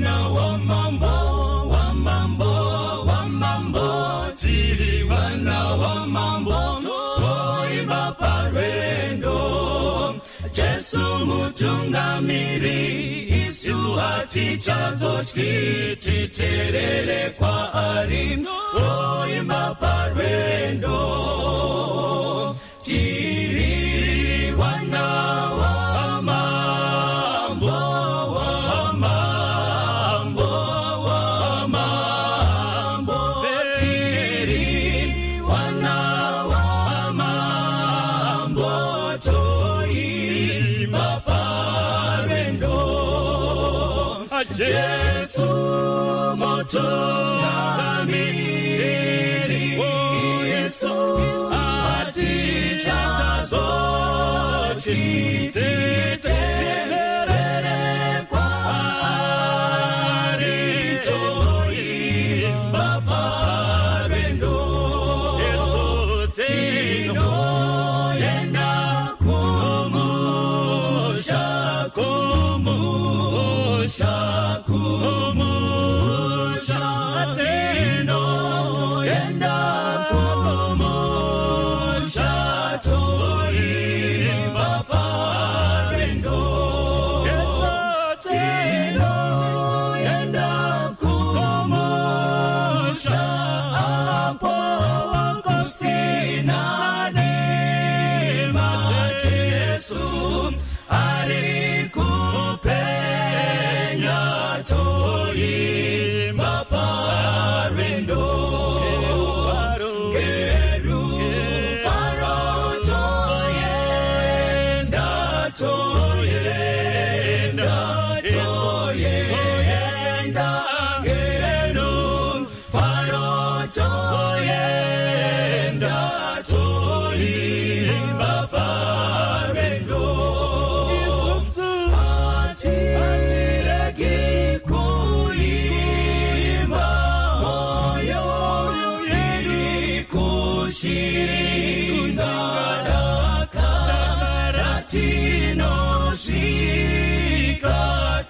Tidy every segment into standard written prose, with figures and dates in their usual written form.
wana wamambo, wamambo, wamambo, tiri wana wamambo, toimba parwendo. Jesu mutungamiri, isu hatichazotyi, titerere kwaari, toimba parwendo. Tiri wana wamambo, wamambo, wamambo, tiri wana wamambo, toimba parwendo. Jesu mutungamiri, Yesu hatichazotyi, titerere kwaari, toimba parwendo. Tinoenda kumusha, kumusha, kumusha, tinoenda kumusha, toimba parwendo. Tinoenda kumusha, apo kusina dema, Jesu ari kupenya, toimba parwendo. Ngerufaro toyenda, toyenda, toyenda, ngerufaro toyenda, toimba parwendo. Hatiregi kuimba, moyo iri kushinga, dakara tinosvika,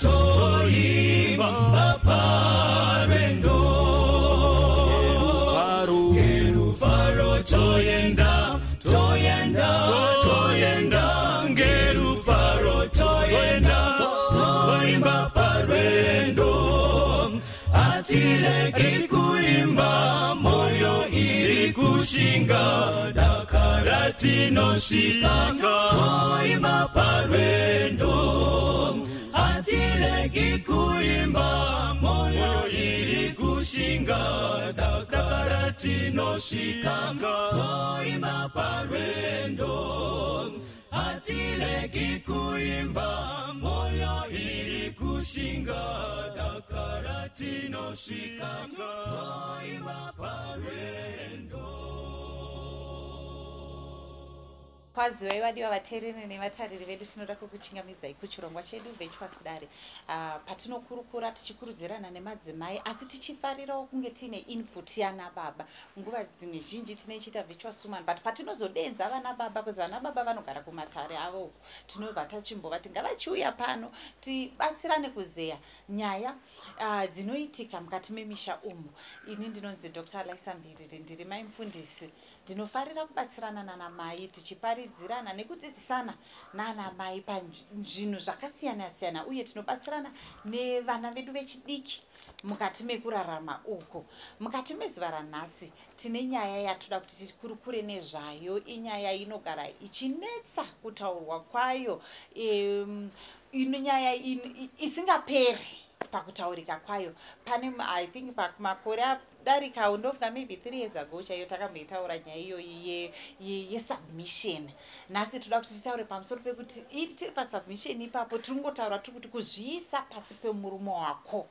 toimba parwendo. Ngerufaro toyenda, toyenda, toyenda, ngerufaro toyenda, toimba parwendo. Hatiregi kuimba, moyo iri kushinga, dakara tinosvika, toimba parwendo. Hatiregi kuimba, moyo iri kushinga, dakara tinosvika, toimba parwendo. Hatiregi kuimba, moyo iri kushinga, dakara tinosvika, toimba parwendo. Kwaziwai vadiwa vateereri nevatariri vedu, tinoda kukuchingamidzai kuchirongwa chedu Virtuous Dare, patinokurukura tichikurudzirana nemadzimai, asi tichifarirawo kunge tiine input yana baba. Nguva dzimwe zhinji tinoichiita Virtuous Woman, but patinozodenza vana baba, kuzi vana baba vanogara kumatare avo uko, tinobva tachimbovati ngavachiuya pano tibatsirane kuzeya nyaya dzinoitika mukati memisha umu. Ini ndinonzi Dr. Laisa Mbiriri, ndiri mai mufundisi. Ndinofarira kubatsirana nanamai, tichiparidzirana nekudzidzisana nanamai pazvinhu zvakasiyana siyana, uye tinobatsirana nevana vedu vechidiki mukati mekurarama uko. Mukati mezuva ranhasi tine nyaya yatoda kuti tikurukure nezvayo. Inyaya inogara ichinetsa kutaurwa kwayo, ino nyaya isingaperi pakutaurika kwayo. Pane, I think, makore adarikawo, ndofunga maybe 3 years ago chaiyo, takamboitaura nyaya iyoyi yesubmission. Nhasi toda kuti titaure pamusoro pekuti tiri pasubmission ipapo, tiri kungotaura tiri kuti kuzviisa pasi pemurume wako.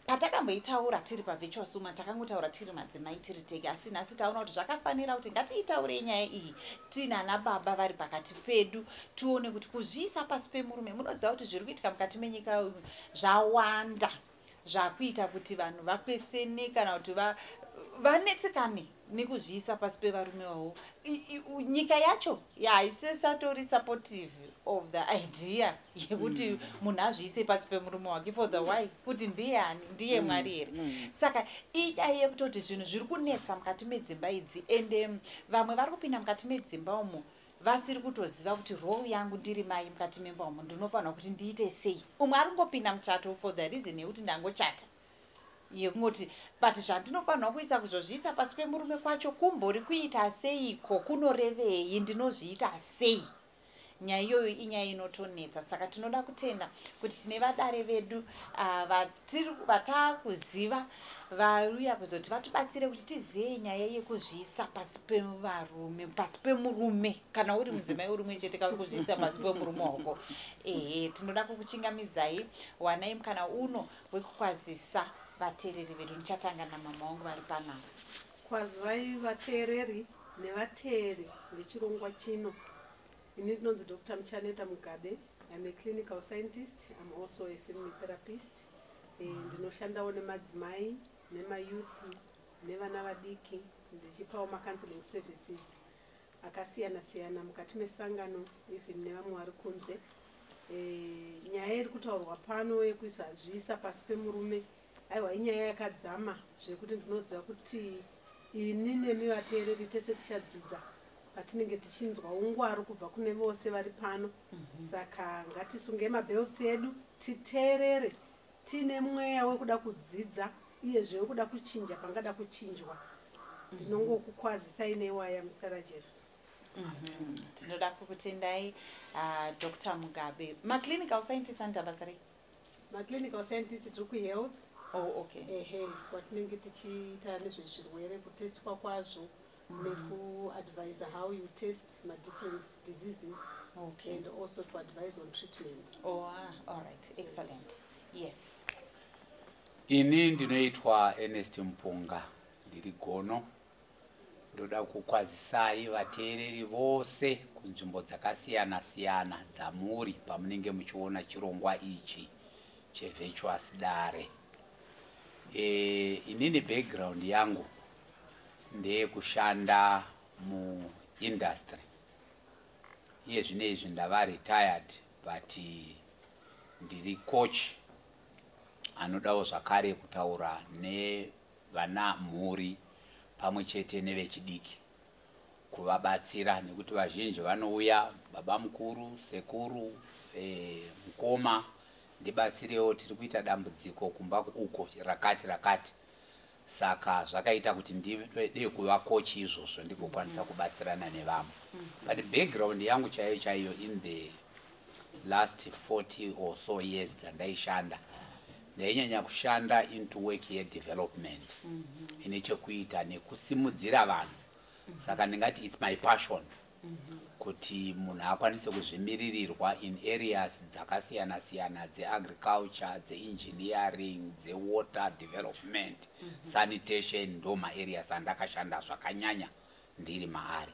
Patakamboitaura tiri paVirtuous Woman, takangotaura tiri madzimai tiri tega, asi nhasi taona kuti zvakafanira kuti ngatiitaurei nyaya iyi tiina baba vari pakati pedu, tione kuti kuzviisa pasi pemurume. Munoziva kuti zviri kuitika mukati menyika zvawanda, zvakuita kuti vanhu vakwesene kana kuti vanetsekane. Nekuzviisa pasi pevarume vavo. Nyika yacho haisesatori supportive of the idea yekuti munhu azviise pasi pemurume wake. For the why? Kuti ndiye ani? Ndiye Mwari here? Saka inyaya yekutoti zvinhu zviri kunetsa mukati medzimba idzi, ende vamwe vari kupinda mukati medzimba umo vasiri kutoziva kuti role yangu ndiri mai mukati memba umo ndinofanira kuti ndiite sei. Umwe ari kungopinda muchato for the reason yekuti ndangochata, yekungoti, but zvandinofanirwa kuisa, kuzozviisa pasi pemurume kwacho kumbori kuita seiko? Kunorevei? Ndinozviita sei? Nyaya iyoyo inyaya inotonetsa. Saka tinoda kutenda kuti tine vadare vedu vataakuziva vauya kuzoti vatibatsire kuti tizive nyaya yekuzviisa pasi pevarume, pasi pemurume. Kana uri mudzimai uri mumwe chete, kauri kuzviisa pasi pemurume wako, ehe, tinoda kukuchingamidzai. Wanai mukana uno wekukwazisa vateereri vedu. Ndichatanga namama wangu vari panapa. Kwazivai vateereri nevateeri vechirongwa chino. Ini ndinonzi Dr Muchaneta Mugabe. I'm a clinical scientist. I'm also a family therapist. Ndinoshandawo nemadzimai, nemayouth, nevana vadiki, ndichipawo macounseling services akasiyana siyana mukati mesangano, even nevamwe vari kunze. Nyaya iri kutaurwa pano yekuisa zviisa pasi pemurume, aiwa, inyaya yakadzama zvekuti ndinoziva kuti ini nemi vateereri tese tichadzidza patinenge tichinzwa ungwaru kubva kune vose vari pano. Saka ngatisunge mabelts edu, titeerere tiine mweya wekuda kudzidza, uyezve wekuda kuchinja pangada kuchinjwa. Ndinongokukwazisai newaya muzita raJesu. Tinoda kukutendai, Dr Mugabe. Maclinical scientist anoita basa rei? Maclinical scientist tiri kuhealth. Oh, okay. Ehe, kwatinenge tichiita nezvezvirwere, kutestwa kwazvo, nekuadvisa how you test madifferent diseases and also to advise on treatment. Oh, ah, all right, excellent, yes. Ini ndinoitwa Ernest Mupunga, ndiri gono. Ndoda kukwazisai vateereri vose kunzvimbo dzakasiyana-siyana dzamuri pamunenge muchiona chirongwa ichi cheVirtuous Dare. Inini background yangu ndeyekushanda muindustry. Iye zvino izvi ndava retired, but ndiri coach anodawo zvakare kutaura nevana, mhuri, pamwe chete nevechidiki, kuvabatsira, nekuti vazhinji vanouya, "Baba mukuru, sekuru, mukoma, ndibatsirewo, tiri kuita dambudziko kumba uko rakati rakati." Saka zvakaita kuti ndide kuva coach izvozvo, ndigokwanisa kubatsirana nevamwe. But background yangu chaiyo chaiyo, in the last 40 or so years dzandaishanda, ndainyanya kushanda into work yedevelopment ine chekuita nekusimudzira vanhu. Saka ndingati it's my passion kuti munhu akwanise kuzvimiririrwa in areas dzakasiyana siyana, dzeagriculture, dzeengineering, dzewater development, sanitation. Ndo maareas andakashanda zvakanyanya ndiri maari.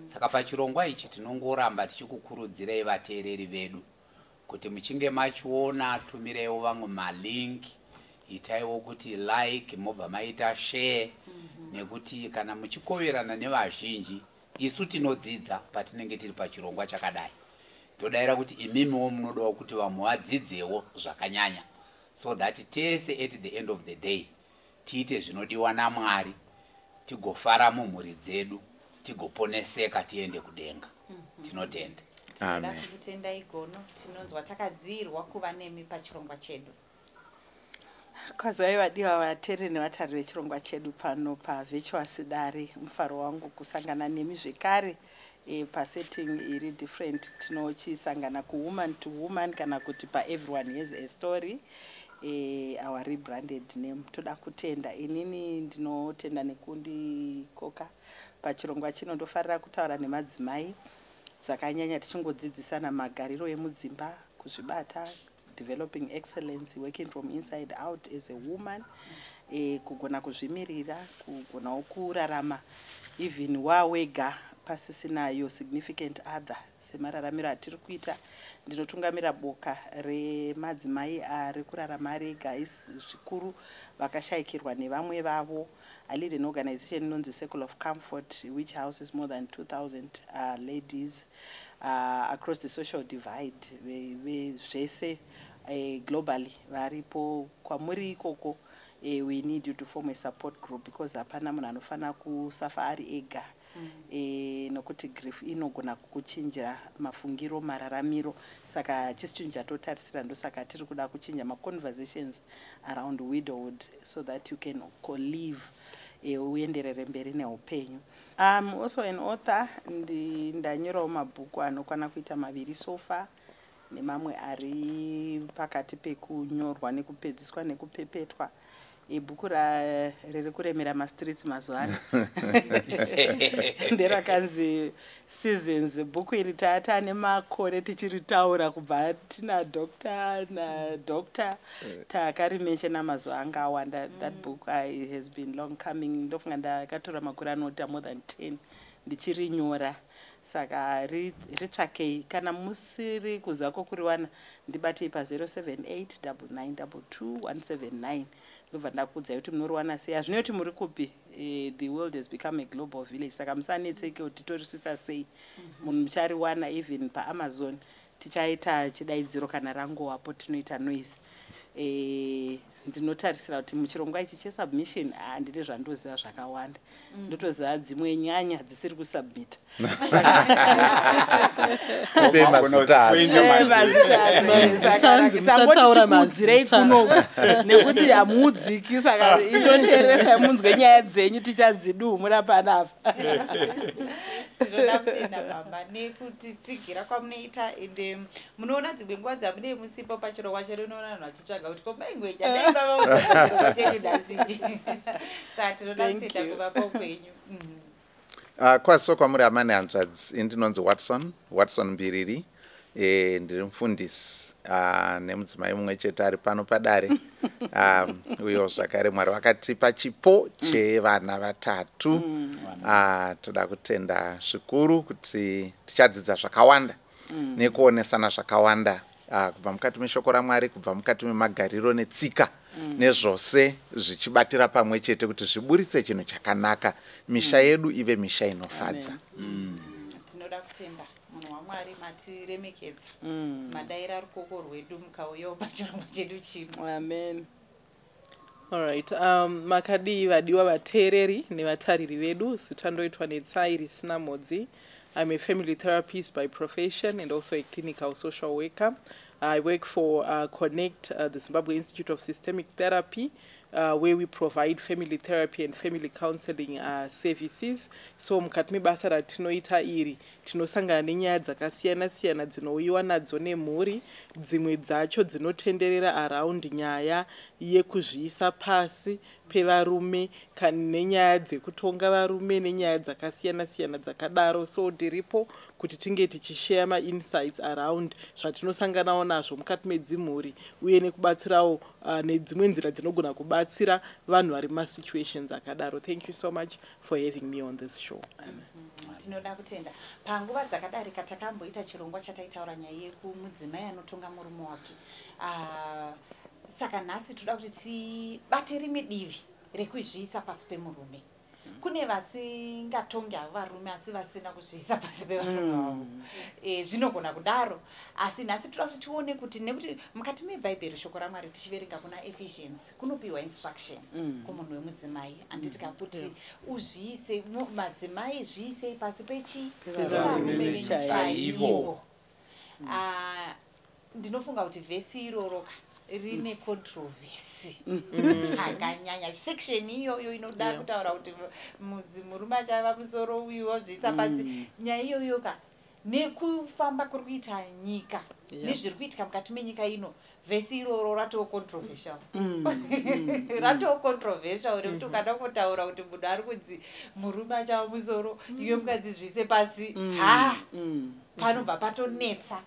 Saka pachirongwa ichi tinongoramba tichikukurudzirai vateereri vedu kuti muchinge machiona, tumireiwo vamwe malink, itaiwo kuti like, mobva maita share, nekuti kana muchikoverana nevazhinji, isu tinodzidza patinenge tiri pachirongwa chakadai. Ndodayira kuti imimiwo munodawo kuti vamwe vadzidzewo zvakanyanya, so that tese at the end of the day tiite zvinodiwa naMwari, tigofara mumhuri dzedu, tigoponeseka, tiende kudenga. Tinotenda. Tinoda Amen. kukutendai gono. Tinonzwa takadzirwa kuva nemi pachirongwa chedu. Kwazivai vadiwa vateereri nevatariri vechirongwa chedu pano paVirtuous Dare. Mufaro wangu kusangana nemi zvekare pasetting iri different. Tinochisangana kuWoman to Woman, kana kuti paEveryone Has a Story, our rebranded name. Toda kutenda. Inini ndinotenda nekundikoka pachirongwa chino. Ndofarira kutaura nemadzimai zvakanyanya, tichingodzidzisana magariro emudzimba, kuzvibata, developing excellence, working from inside out as a woman. Kugona kuzvimirira, kugonawo kurarama even wawega pasisina your significant other, semararamiro atiri kuita. Ndinotungamira boka remadzimai ari kurarama ari ega, zvikuru vakashayikirwa nevamwe vavo. I lead an organization inonzi Circle of Comfort, which houses more than 2000 ladies across the social divide, zvese globally varipo. Kwamuri ikoko, we need you to form a support group, because hapana munhu anofanira kusafa ari ega. Nokuti grief inogona kukuchinjira mafungiro, mararamiro. Saka chisi chinhu chatotarisira, ndosaka tiri kuda kuchinja maconversations around widowhood so that you can live, uenderere mberi neupenyu. I'm also an author. Ndanyorawo mabhuku anokwana kuita maviri so far, nemamwe ari pakati pekunyorwa nekupedziswa nekupepetwa. Ibhuku riri kuremera mastreets mazuva ano nderakanzi Seasons. Bhuku iri taata nemakore tichiritaura, kubva tina doctor nadoctor, takarimentiona mazuva anga awanda. That book has been long coming. Ndofunga ndakatora makore anoita more than 10 ndichirinyora. Saka ritsvakei. Kana musiri kuziva kwokuriwana, ndibatei pa078 922 179, ndobva ndakuudzai kuti munoriwana sei. Hazvinei kuti muri kupi, the world has become a global village, saka musanetseke kuti torisvitsa sei. Munhu muchariwana even paAmazon. Tichaita chidaidziro kana rangowapo, tinoita noise. Ndinotarisira kuti muchirongwa ichi chesubmission, handidi zvandoziva zvakawanda. Ndotoziva dzimwe nyanya dzisiri kusubmita. Tipe mazita adzo. Mazita. Tangoti tikuudzirei kunoku nekuti hamuudziki, saka itoteeresai munzwe nyaya dzenyu, tichadzidumura panapa. Tinoda kutenda baba nekutitsigira kwamunoita. Ende munoona dzimwe nguva dzamunee musipo pachirongwa chedu, unoona vanhu vachitsvaga kuti komaingwenya dai baba chirongwa chedu nhasiji. Saka tinoda kutenda kuvapo kwenyu. Kwaziso kwamuri hama nehanzvadzi. Ini ndinonzi Watson, Watson Mbiriri. Ndiri mufundisi nemudzimai mumwe chete ari pano padare, uyo zvakare Mwari vakatipa chipo chevana vatatu. Toda kutenda zvikuru kuti tichadzidza zvakawanda nekuonesana zvakawanda kubva mukati meshoko raMwari, kubva mukati memagariro netsika nezvose zvichibatira pamwe chete kuti zviburitse chinhu chakanaka, misha yedu ive misha inofadza. Tinoda kutenda munhu waMwari, matiremekedza, madaira rukoko rwedu, mukauyawo pachirongwa chedu chino. Amen. Alright, makadii vadiwa vateereri nevatariri vedu? Zita ndoitwa Netsai Risina Modzi. I'm a family therapist by profession and also a clinical social worker. I work for Connect, the Zimbabwe Institute of Systemic Therapy, where we provide family therapy and family counseling services. So mukati mebasa ratinoita iri, tinosangana nenyaya dzakasiyana-siyana dzinouyiwa nadzo nemhuri. Dzimwe dzacho dzinotenderera around nyaya yekuzviisa pasi pevarume nenyaya dzekutonga varume nenyaya dzakasiyana-siyana dzakadaro. So ndiripo kuti tinge tichishare mainsights around zvatinosanganawo nazvo mukati medzimhuri, uye nekubatsirawo nedzimwe nzira dzinogona kubatsira vanhu vari mumasituations akadaro. Thank you so much for having me on this show. Tinoda kutenda. Panguva dzakadarika takamboita chirongwa chataitaura nyaya yekumudzimai anotonga murume wake. Saka nhasi toda kuti tibate rimwe divi rekuzviisa pasi pemurume. Kune vasingatongi havo varume, asi vasina kuzviisa pasi pevarume vavo. Zvinogona kudaro, asi nhasi toda kuti tione kuti, nekuti mukati mebhaibheri, shoko raMwari, tichiverenga kuna Ephesians, kunopiwa instruction kumunhu wemudzimai, handiti ka, kuti uzviise, madzimai zviisei pasi pechi Pevarume pevarume venyu chaivo. chaivo. Ah, ndinofunga kuti vhesi iroro ka rine controversy akanyanya. Section iyoyo inoda kutaura kuti murume achava musoro, uyu wozviisa pasi. Nyaya iyoyo ka, nekufamba kuri kuita nyika nezviri kuitika mukati menyika ino, vhesi iroro ratoo controversial, ratoo controversial, rekuti ukada kutaura kuti munhu ari kunzi murume achava musoro, iwe mukadzi zvise pasi, ha, panobva patonetsa.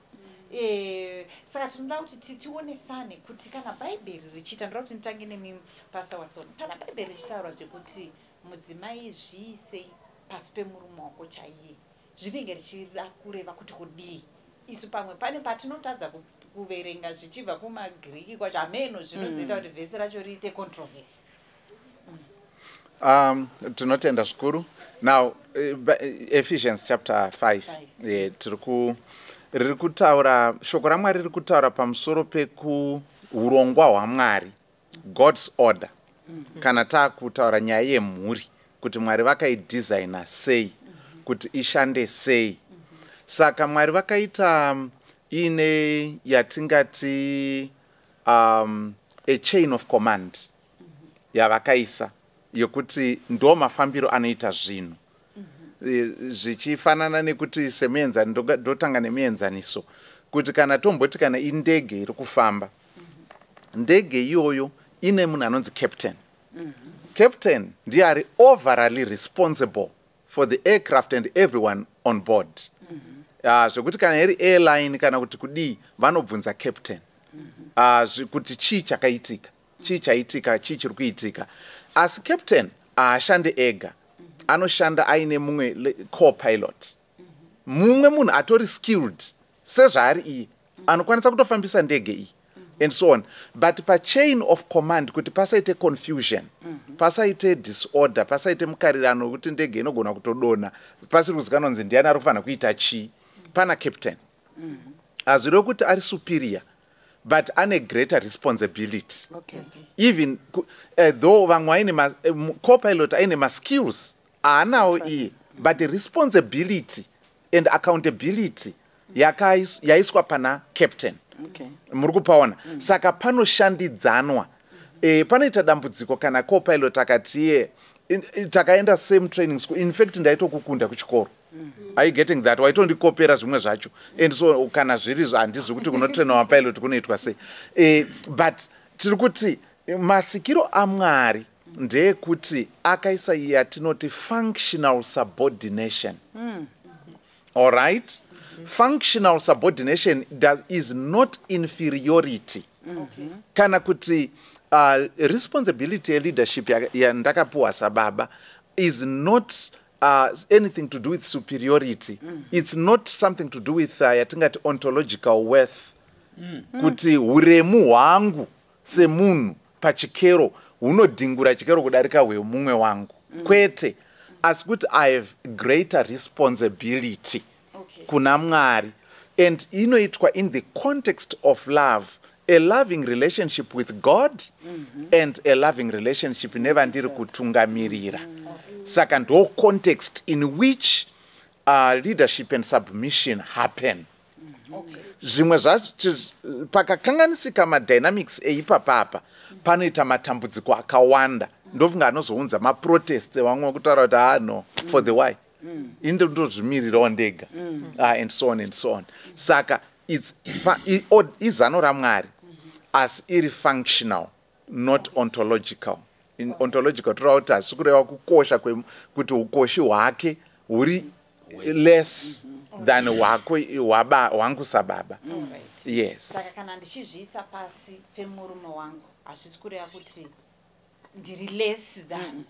Saka tinoda kuti tionesane kuti kana Bhaibheri richiita, ndoda kuti nditange nemi, Pastor Watson, kana Bhaibheri richitaura zvekuti mudzimai zviisei pasi pemurume wako chaiye, zvinenge richida kureva kuti kudii? Isu pamwe pane patinotadza kuverenga zvichibva kumaGiriki kwacho, hameno zvinozoita kuti vhesi racho riite controversy. Tinotenda zvikuru. Now, Ephesians chapter 5. Five. Tiri ku riri kutaura, shoko raMwari riri kutaura pamusoro pekuurongwa hwaMwari, God's order, kana taakutaura nyaya yemhuri, kuti Mwari vakaidhizaina sei, kuti ishande sei. Saka Mwari vakaita ine yatingati a chain of command yavakaisa, yekuti ndo mafambiro anoita zvinhu. Zvichifanana nekuti ndotanga nemuenzaniso kuti kana tomboti kana indege iri kufamba, ndege iyoyo ine munhu anonzi captain. Captain ndiye ari overally responsible for the aircraft and everyone on board, zvekuti kana iri airline kana kuti kudii, vanobvunza captain kuti chii chakaitika, chii chaitika, chii chiri kuitika. Asi captain haashandi ega, anoshanda aine mumwe co-pilot, mumwe munhu atori skilled sezvaari iye, anokwanisa kutofambisa ndege iyi and so on. But pachain of command, kuti pasaite confusion, pasaite disorder, pasaite mukarirano wekuti ndege inogona kutodonha pasiri kuzikanwa kunzi ndiani ari kufanira kuita chii, pana captain. Hazvirevi kuti ari superior, but ane greater responsibility. Even though vamwe aine co-pilot aine maskills aanawo iye, but responsibility and accountability yaiswa pana captain. Muri kupaona? Saka panoshandidzanwa. Panoita dambudziko kana copilot akati iye, takaenda same training school, in fact ndaitokukunda kuchikoro. Are you getting that? Waitondikopera zvimwe zvacho and so kana zviri, handizivi kuti kunotraina mapilot kunoitwa sei. But tiri kuti masikiro aMwari ndeyekuti akaisa yatinoti functional subordination. All right, functional subordination is not inferiority. Kana kuti responsibility yeleadership yandakapiwa sababa is not anything to do with superiority. It's not something to do with yatingati ontological worth, kuti uremu hwangu semunhu pachikero hunodhingura chikero kudarika hwemumwe wangu. Kwete, asi kuti I have greater responsibility kuna Mwari, and inoitwa in the context of love, a loving relationship with God and a loving relationship nevandiri kutungamirira. Saka ndo context in which leadership and submission happen. Zvimwe zvacho, pakakanganisika madynamics eipapapa, panoita matambudziko akawanda. Ndofunga anozounza maprotest evamwe kutaura kuti, "Ah, no, for the why? Ini ndozvimirirawo ndega," and so on and so on. Saka izano raMwari, asi iri functional, not ontological. In ontological toreva kuti hasi kureva kukosha, kuti ukoshi hwake huri less than hwako, hwangu sababa. Yes. Saka kana ndichizviisa pasi pemurume wangu, hazvisi kureva kuti ndiri less than.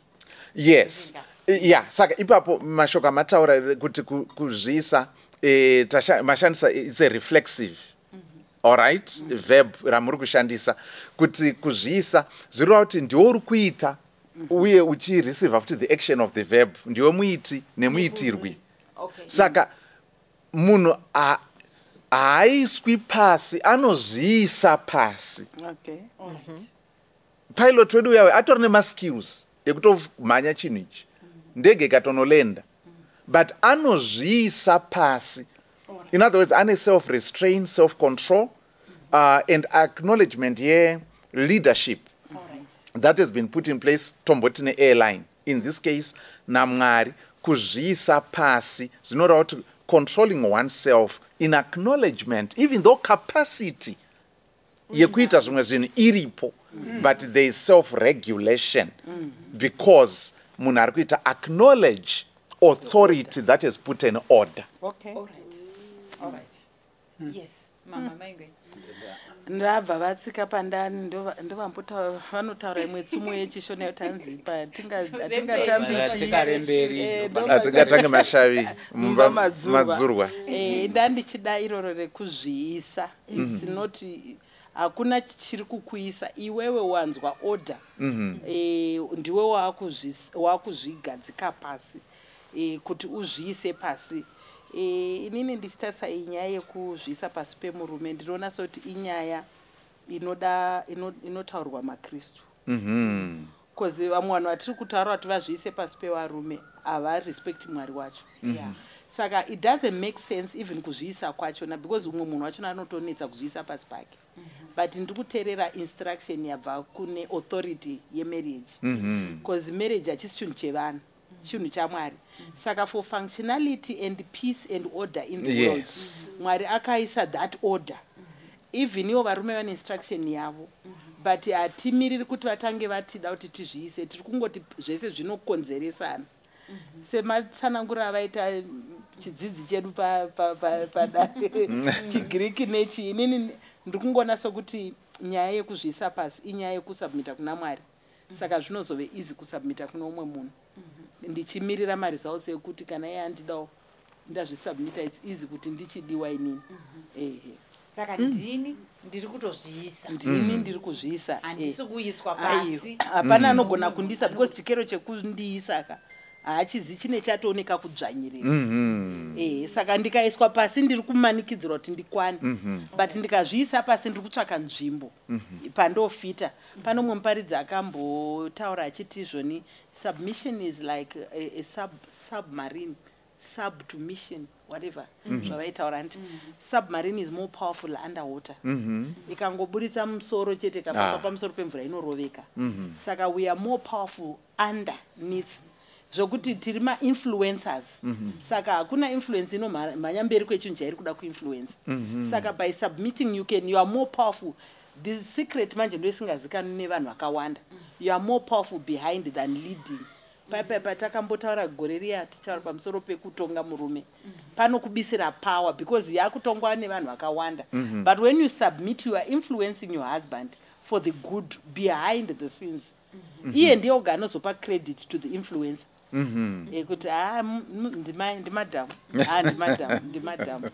Yes, ya, saka ipapo mashoko amataura kuti kuzviisa, mashandisa, it's a reflexive, alright, verb ramuri kushandisa kuti kuzviisa, zvireva kuti ndiwe uri kuita uye uchireceiva futi the action of the verb, ndiwe muiti nemuitirwi. Saka munhu haaiswi pasi, anozviisa pasi. Pilot wedu uyawe atori nemaskills ekutomhanya chinhu ichi, ndege ikatonolenda, but anozviisa pasi. In other words, ane self restraint, self control and acknowledgement yeleadership that has been put in place, tomboti neairline in this case, naMwari. Kuzviisa pasi zvinoreva kuti controlling oneself in acknowledgement, even though capacity yekuita zvimwe zvinhu iripo, but there is self regulation because munhu ari kuita acknowledge authority that has put an order. All right. Yes. Mama Maingwe. Ndabva vatsika pandani, ndovambotaura imwe tsumo yechiShona yekuti hanzi hatingatambi. Tsika remberi. Hatingatange mashavi mumba mumba madzurwa. Madzurwa. Ndandichida iroro rekuzviisa. It's not, hakuna chiri kukuisa iwewe. Wanzwa order, ndiwe wakuzvigadzika pasi, kuti uzviise pasi. Inini ndichitarisa iyi nyaya yekuzviisa pasi pemurume, ndinoona sekuti inyaya inoda inotaurwa maKristu, because vamwe vanhu vatiri kutaura kuti vazviise pasi pevarume havarespecti Mwari wacho. Saka it doesn't make sense even kuzviisa kwachona, because umwe munhu wachona anotonetsa kuzviisa pasi pake. But ndiri kuteerera instruction yabva kune authority yemarriage, because marriage hachisi chinhu chevanhu, chinhu chaMwari. Saka for functionality and peace and order in the world, Mwari akaisa that order. Even ivo varume vane instruction yavo, but hatimiriri kuti vatange vatida kuti tizviise. Tiri kungoti zvese zvinokonzeresana, sematsananguro avaita chidzidzi chedu padare, chiGiriki nechi. Inini ndiri kungoona sekuti nyaya yekuzviisa pasi inyaya yekusubmita kuna Mwari. Saka zvinozove easy kusubmita kune umwe munhu, ndichimirira maresults ekuti kana iye andidawo, ndazvisubmita, it's easy kuti ndichidiwa inini, ehe. Saka ndini ndiri kutozviisa. Ndini ndiri kuzviisa. Handisi kuiswa Aiyo, pasi. hapana anogona kundiisa, because chikero chekundiisa ka haachizi, chine chatooneka kudzvanyirira. Saka ndikaiswa pasi, ndiri kumanikidzirwa kuti ndikwane, but ndikazviisa pasi, ndiri kutsvaka nzvimbo pandofita. Pane umwe muparidzi akambotaura achiti izvoni, submission is like a submarine, sub to mission, whatever zvavaitaura. Nti submarine is more powerful underwater. Ikangoburitsa musoro chete, kafamba pamusoro pemvura, inoroveka. Saka we are more powerful underneath, zvokuti tiri mainfluencers. Saka hakuna influence inomhanya mberi kwechinhu chairi kuda kuinfluence. Saka by submitting, you are more powerful. The secret manje ndo isingazikanwi nevanhu vakawanda. You are more powerful behind than leading. Paipai patakambotaura gore riya tichitaura pamusoro pekutonga murume, panokubisira power because yakutongwa nevanhu vakawanda. But when you submit, you are influencing your husband for the good behind the scenes. Iye ndiye oga anozopa credit to the influencer ekuti ha, ndimadhamu, ha, ndimadhamu, ndimadhamu,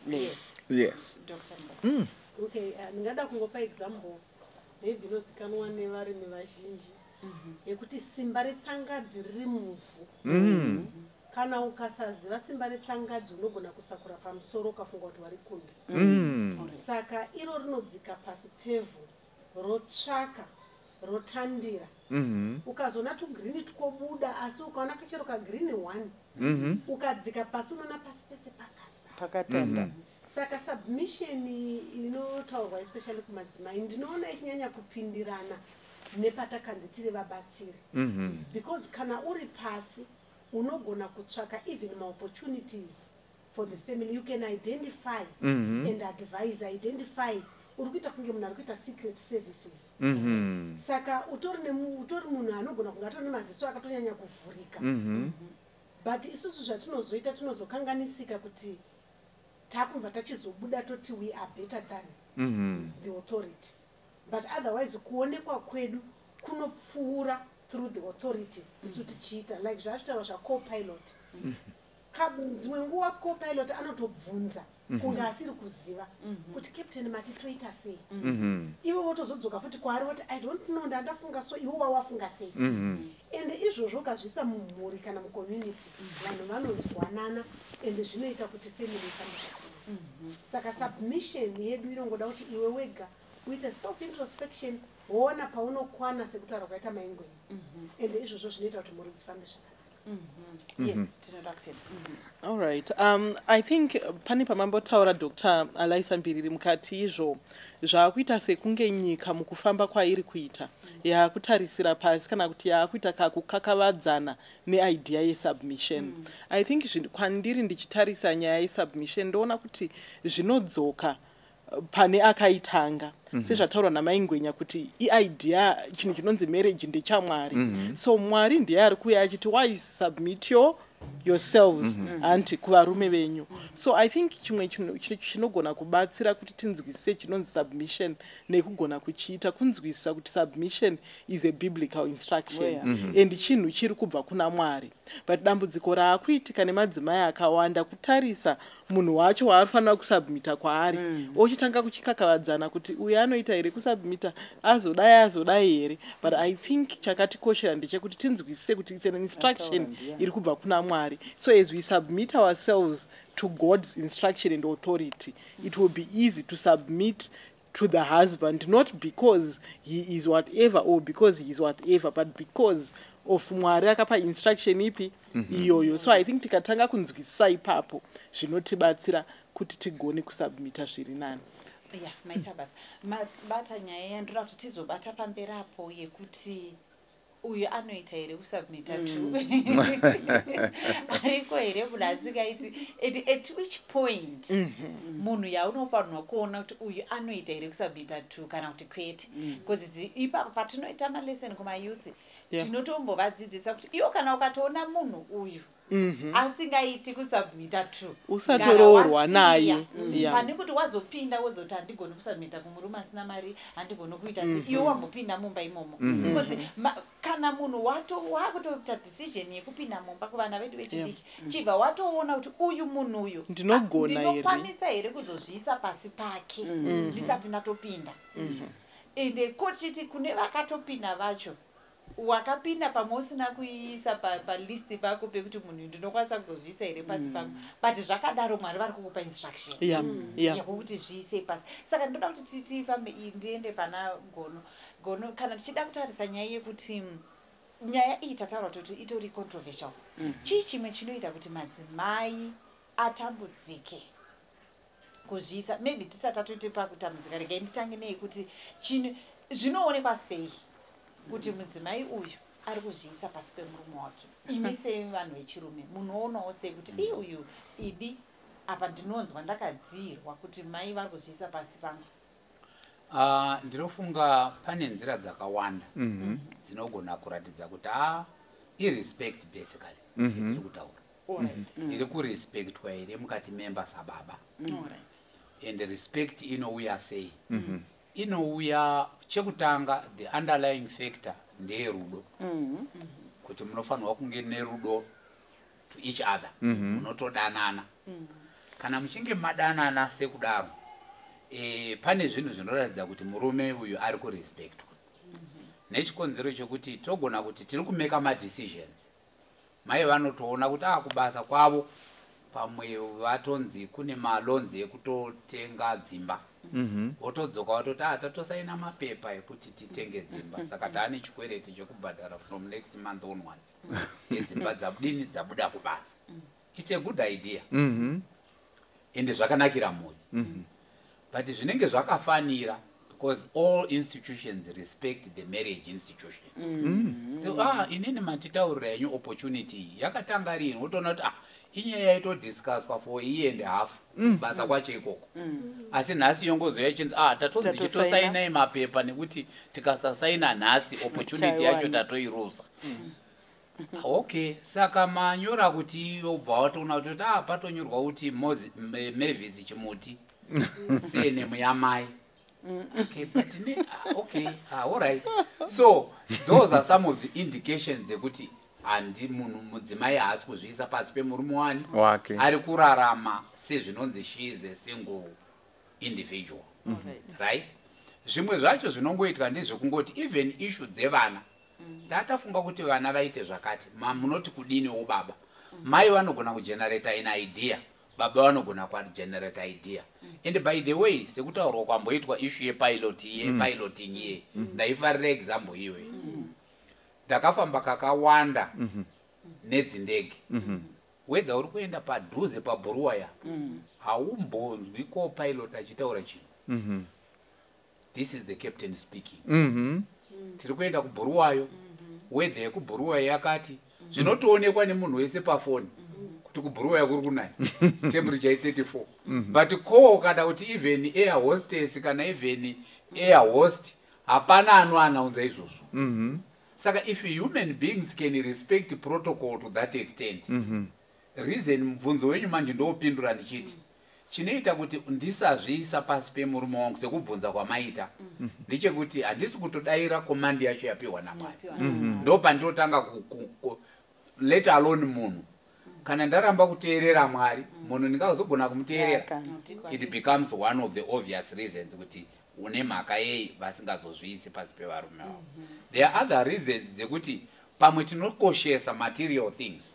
yes. Yes. Dr. Mbo. Okay, ndingada kungopa example maybe inozikanwa nevarimi vazhinji, yekuti simba retsangadzi riri muvhu. Kana ukasaziva simba retsangadzi, unogona kusakura pamusoro ukafunga kuti warikunda. Saka iro rinodzika pasi pevhu, rotsvaka, rotandira. Ukazoona tugreen twobuda, asi ukaona kachero kagreen one, ukadzika pasi, unoona pasi pese pakazara. Pakatanda. Saka submission inotaurwa especially kumadzimai, ndinoona ichinyanya kupindirana nepatakanzi tiri vabatsiri, because kana uri pasi, unogona kutsvaka even maopportunities for the family. You can identify and advise, identify. Uri kuita kunge munhu ari kuita secret services. Saka utori munhu anogona kunge atori nemaziso akatonyanya kuvhurika. But isusu zvatinozoita, tinozokanganisika kuti takubva tachizobuda toti we are better than the authority. But otherwise kuonekwa kwedu kunopfuura through the authority isu tichiita like zvazvitaura zvacopilot. Dzimwe nguva copilot anotobvunza kunge asiri kuziva kuti, "Captain, mati toita sei?" Ivo votozodzoka futi kwaari voti, "I don't know, ndandafunga so, iwe wawafunga sei?" Ende izvozvo ukazviisa mumhuri kana mucommunity, vanhu vanonzwanana, ende zvinoita kuti family ifambe zvakanaka. Saka submission yedu inongoda kuti iwe wega uite self introspection, woona paunokwana, sekutaura kwaita Maingweni. Ende izvozvo zvinoita kuti mhuri dzifambe zvakanaka. Yes, tinoda kutenda. All right. I think pane pamambotaura, Dr. Alaisa Mbiriri, mukati izvo zvaakuita sekunge nyika mukufamba kwairi kuita yaakutarisira pasi kana kuti yaakuita kakukakavadzana neidea yesubmission. I think kwandiri ndichitarisa nyaya yesubmission, ndoona kuti zvinodzoka pane akaitanga, sezvataurwa naMaingwenya kuti iidea, chinhu chinonzi marriage ndechaMwari. So Mwari ndiye ari kuuya achiti, "Why submit your yourselves, hanti, kuvarume venyu. So I think chimwe chinhu chinogona kubatsira kuti tinzwisise chinonzi submission nekugona kuchiita, kunzwisisa kuti submission is a biblical instruction and chinhu chiri kubva kuna Mwari. But dambudziko raakuitika nemadzimai akawanda kutarisa munhu wacho waanofanira kusubmita kwaari, ochitanga kuchikakavadzana kuti uyu anoita here kusubmita, azodai, azodai here. But I think chakatikoshera ndechekuti tinzwisise kuti it's an instruction iri kubva kuna Mwari. So as we submit ourselves to God's instruction and authority, it will be easy to submit to the husband, not because he is whatever or because he is whatever, but because of Mwari akapa instruction ipi iyoyo. So I think tikatanga kunzwisisa ipapo, zvinotibatsira kuti tigone kusubmita zviri nani. Ya, maita basa. Mabata nyaya yandoda kuti tizobata pamberi apo, yekuti uyu anoita here kusubmita to, ariko here munhu asingaiti, and at which point munhu yaunofanirwa kuona kuti uyu anoita here kusubmita to kana kuti kwete, because ipapo patinoita malesson kumayouth, tinotombovadzidzisa kuti iwo kana ukatoona munhu uyu asingaiti kusubmita to, Usatoroorwa gara naye. wasiya. Pane kuti wazopinda wozoti handigoni kusubmita kumurume asina mari, handigoni kuita sei, iwe wambopinda mumba imomo. Because kana munhu wakutoita decision yekupinda mumba, kuvana vedu vechidiki, chibva watoona kuti uyu munhu uyu Ndinogona here? ndinokwanisa here kuzozviisa pasi pake ndisati ndatopinda? Ende kochiti kune vakatopinda vacho, wakapinda pamwe usina kuiisa palist pako pekuti munhu ndinokwanisa kuzozviisa here pasi pako, but zvakadaro Mwari vari kukupa instruction yekuti zviise pasi. Saka ndoda kuti tifambe ndiende pana Gono. Gono, kana tichida kutarisa nyaya yekuti nyaya iyi tataura kuti itori controversial, chii chimwe chinoita kuti madzimai atambudzike kuzviisa? Maybe tisati tatoti pakutambudzika, regai nditange neyekuti chino zvinoonekwa sei kuti mudzimai uyu ari kuzviisa pasi pemurume wake? Imi sevanhu vechirume munoonawo sei kuti ii uyu idi apa ndinonzwa ndakadzirwa kuti mai vari kuzviisa pasi pangu? Ah, ndinofunga pane nzira dzakawanda dzinogona kuratidza kuti irespect basically yatiri kutaura. Ndiri kurespectwa here mukati memba sababa? And respect inouya sei? Inouya chekutanga, the underlying factor ndeyerudo, kuti munofanirwa kunge nerudo to each other, munotodanana. Kana muchinge madanana sekudaro, pane zvinhu zvinoratidza kuti murume uyu ari kurespectwa, nechikonzero chekuti togona kuti tiri kumeka madecisions, mai vanotoona kuti kubasa kwavo pamwe vatonzi kune maloans ekutotenga dzimba, votodzoka vatoti tatosaina mapepa ekuti titenge dzimba, saka taane chikwereti chekubhadhara from next month onwards edzimba dzabudini, dzabuda kubasa. It's a good idea, ende zvakanakira mhuri, but zvinenge zvakafanira because all institutions respect the marriage institution. Inini matitaurira yenyu opportunity iyi yakatanga rini? Wotoona kuti inyaya yaitodiscusswa for a year and a half basa kwacho ikoko, asi nhasi yongozoya ichinzi tatonzi Tatosaina. chitosainai mapepa, nekuti tikasasaina nhasi opportunity yacho Taiwana. tatoiruza. Okay, saka manyora kuti ubva watoona kuti patonyorwa kuti Mavis Chimuti, surname yamai. Okay, but okay, all right. So those are some of the indications dzekuti handi munhu mudzimai haasi kuzviisa pasi pemurume wani wake. Ari kurarama sezvinonzi she is a single individual, right? Zvimwe zvacho zvinongoitwa ndezvekungoti even issue dzevana, tatafunga kuti vana vaite zvakati, munoti kudiniwo baba? Mai vanogona kugenerata an idea, baba vanogona kugenerata idea. And by the way, sekutaurwa kwamboitwa issue yepilot, yepiloting iye, ndaifarira example iyoyo. Ndakafamba kakawanda nedzindege, whether uri kuenda padhuze paBhuruwaya, haumbonzwi copilot achitaura chinhu. This is the captain speaking. Tiri kuenda kuBhuruwayo, weather yekuBhuruwayo yakati, zvinotoonekwa nemunhu wese pafoni kuti kuBhuruwayo kuri kunaya, temperature i34, but ko kana kuti even air hostess kana even air host, hapana anoanaunza izvozvo. Saka if human beings can respect protocol to that extent, reason mubvunzo wenyu manje ndoupindura ndichiti chinoita kuti ndisazviisa pasi pemurume wangu, sekubvunza kwamaita, ndechekuti handisi kutodayira command yacho yapiwa naMwari. Ndo pandinotanga let alone munhu. Kana ndaramba kuteerera Mwari, munhu ndingazogona kumuteerera? Kana. It becomes one of the obvious reasons kuti une mhaka yei vasingazozviisi pasi pevarume vavo. There are other reasons dzekuti pamwe tinokoshesa material things,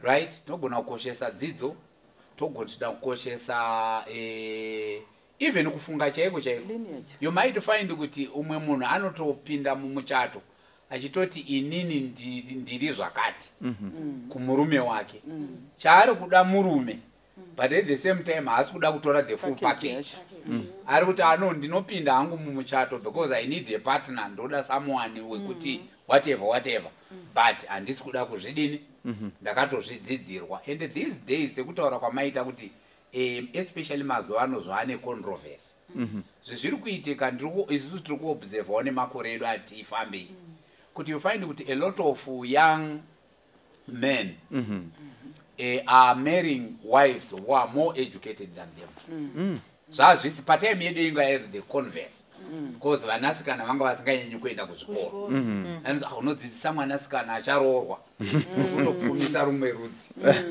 right? Tinogona kukoshesa dzidzo, togona kukoshesa even kufunga chaiko chaiko. Lineage. You might find kuti umwe munhu anotopinda mumuchato achitoti, "Inini ndiri zvakati," kumurume wake. Chaari kuda murume, but at the same time haasi kuda kutora the full Package package. yacho. Ari kuti, "Ano, ndinopinda hangu mumuchato because I need a partner, ndoda someone wekuti whatever whatever, but handisi kuda kuzvidini, ndakatozvidzidzirwa." And these days, sekutaura kwamaita kuti especially mazuva ano zvaane controversy zvezviri kuitika, isusu tiri kuobservawo nemakore edu atifambei kuti you find kuti a lot of young men are marrying wives who are more educated than them. Zvazvisi patime yedu inga iri the converse, because vanasikana vanga vasinganyanyi kuenda kuzvikoro. Anonzi, "Ah, unodzidzisa mwanasikana acharoorwa, uri kutopfumisa rumwe rudzi."